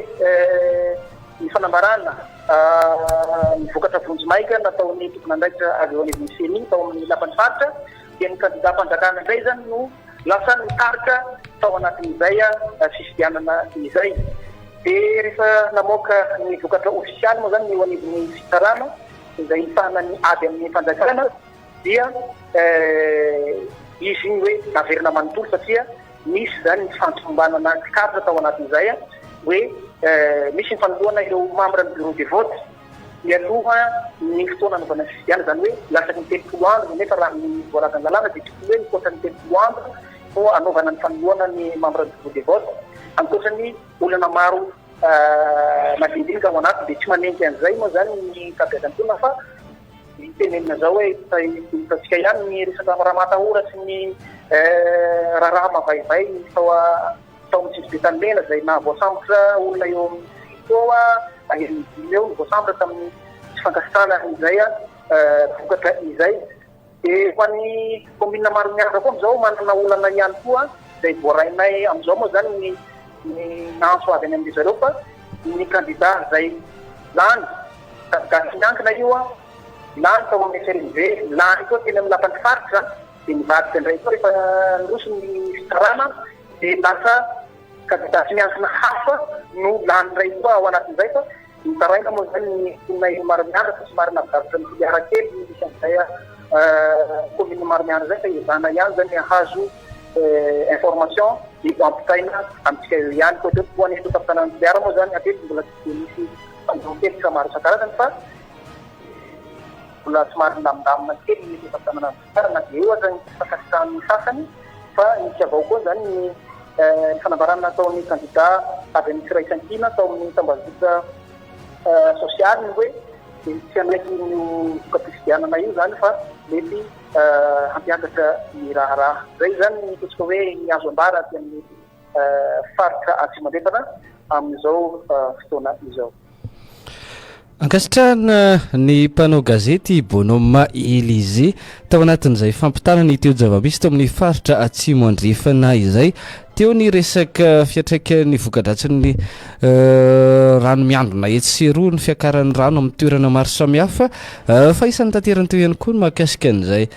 [SPEAKER 6] ny fanambarana ny vokatra vonjimaika nataon'ny tompon'andraikitra avy eo anivon'ny Ceni tao amin'ny lapan'ny faritra dia ny kandidam-panjakana indray izany no lasa nitarika tao anatin'izay fifidianana izay. Dia rehefa namoaka ny vokatra ofisialy moa izany ny eo anivon'ny fitsarana izay misahana ny ady amin'ny fanjakana dia izy iny hoe naverina manontolo satria Nisy izany ny fantombanana tsikaritra tao anatin'izay hoe misy ny fanoloana ireo membre ny bureau de vote mialoha ny fotoana hanaovana ny fifidianana, izany hoe latsaky ny 30 andro nefa raha ny voalazan'ny lalàna dia tokony hoe mihoatra ny 30 andro no hanaovana ny fanoloana ny membre ny bureau de vote. Ankoatra ny olana maro madinidinika ao anatiny dia tsy manenjika an'izay moa izany ny ankabeazan'ny mponina fa Tenenina zao hoe hitantsika ihany ny resaka ramatahora sy ny raharaha mavaivay tao tao amin'ny Nosy Be Tanimena izay nahavoasambotra olona eo amin'ny fito eo maherin'ny dimy eo no voasambotra tamin'ny tsy fankasitrahana izay vokatra izay. Dia ho an'ny kaominina Maromiandra koa amin'izao manana olana ihany koa izay voarainay amin'izao moa izany ny ny antso avy any amin-dry zareo fa ny kandida izay lany, kandida tsy miankina io an, lany tao amin'ny FRNV, lany koa teny amin'ny lapan'ny faritra, dia nivadika indray koa rehefa niroso ny fitsarana dia lasa kandida tsy miankina hafa no lany indray koa ao anatin'izay fa Mitaraina moa izany ny mponina eny Maromiandra fa somary navilavitra an'i Toliara kely ny misy an'izay commune Maromiandra izay fa ezahana ihany izany ny hahazo information dia ho ampitaina amintsika eo ihany koa. Ho an'ny eto an-tampon-tanànan'i Toliara moa izany hatreto mbola tsy dia misy fanjohian-kevitra maro isan-karazany fa mbola somary milamindamina kely ny eto an-tampon-tanànan'i Toliara na dia eo aza ny tsy fankasitrahan'ny sasany fa nisy avao koa izany ny Ny fanambarana nataon'ny kandida avy amin'ny Firaisankina tao amin'ny tambajotra sosialy ny hoe tsy hanaiky io voka-pifidianana io izany fa mety hampiakatra ny raharaha. Izay izany ny ataontsika hoe ny azo ambara aty amin'ny faritra Atsimo Andrefana amin'izao fotoana izao.
[SPEAKER 3] Ankasitrahana ny mpanao gazety Bonhomme Elysée tao anatin'izay fampitana ny teo-java-misy tao amin'ny faritra Atsimo Andrefana izay. Teo ny resaka fiantraikan'ny voka-dratsin'ny rano miandrona etsy sy eroa, ny fiakaran'ny rano amin'ny toerana maro samihafa. Fa isan'ny tanterany teo ihany koa ny mahakasika an'izay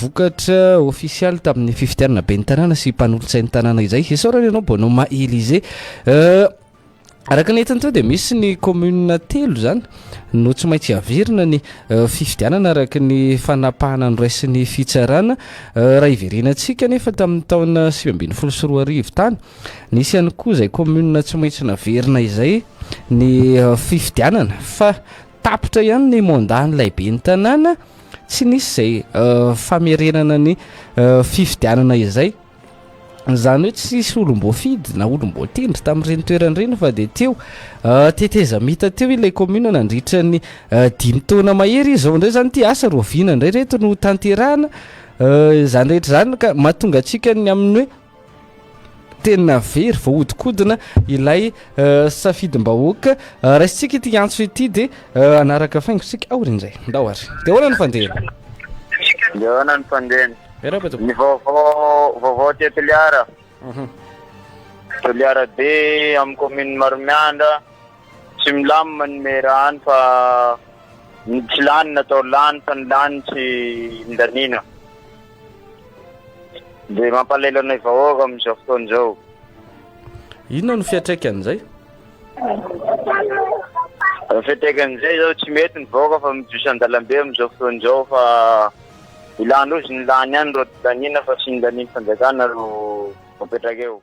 [SPEAKER 3] vokatra ofisialy tamin'ny fifidianana ben'ny tanàna sy mpanolotsain'ny tanàna izay. Isaorana ianao Bonhomme Elysée. Araka ny hitany teo dia misy ny commune telo izany no tsy maintsy averina ny fifidianana araka ny fanapahana noraisin'ny fitsarana. Raha hiverenantsika anefa tamin'ny taona 2019 tany, nisy ihany koa izay commune tsy maintsy naverina izay ny fifidianana fa tapitra ihany ny mandat-n'ilay ben'ny tanàna, tsy nisy izay famerenana ny fifidianana izay. Izany hoe tsy nisy olom-boafidy na olom-boatendry tamin'ireny toerana ireny fa dia teo tetezamita teo ilay commune nandritra ny dimy taona mahery. Izao indray izany ity asa roviana indray ireto no tanterahana izany rehetra izany ka mahatonga antsika ny amin'ny hoe Tena very, voahodinkodina ilay safidim-bahoaka. Raisintsika ity antso ity dia hanaraka faingo isika aorian'izay. Ndao ary. Dia ahoana ny fandehany?
[SPEAKER 7] Dia ahoana ny fandehany?
[SPEAKER 3] Miarahaba tompoko.
[SPEAKER 7] Ny vaovao vaovao aty Toliara. Toliara be amin'ny commune Maromiandra. Tsy milamina ny maire any fa ny tsy lany natao lany fa ny lany tsy nilaniana. Dia mampalahelo anay vahoaka amin'izao fotoana izao.
[SPEAKER 3] Inona no fiantraikan'izay?
[SPEAKER 7] Ny fiantraikan'izay izao tsy mety ny vahoaka fa mijoso an-dalambe amin'izao fotoana izao fa ilàndrozy ny lany ihany ro laniana fa tsy ny lanian'ny fanjakana ro mipetraka eo.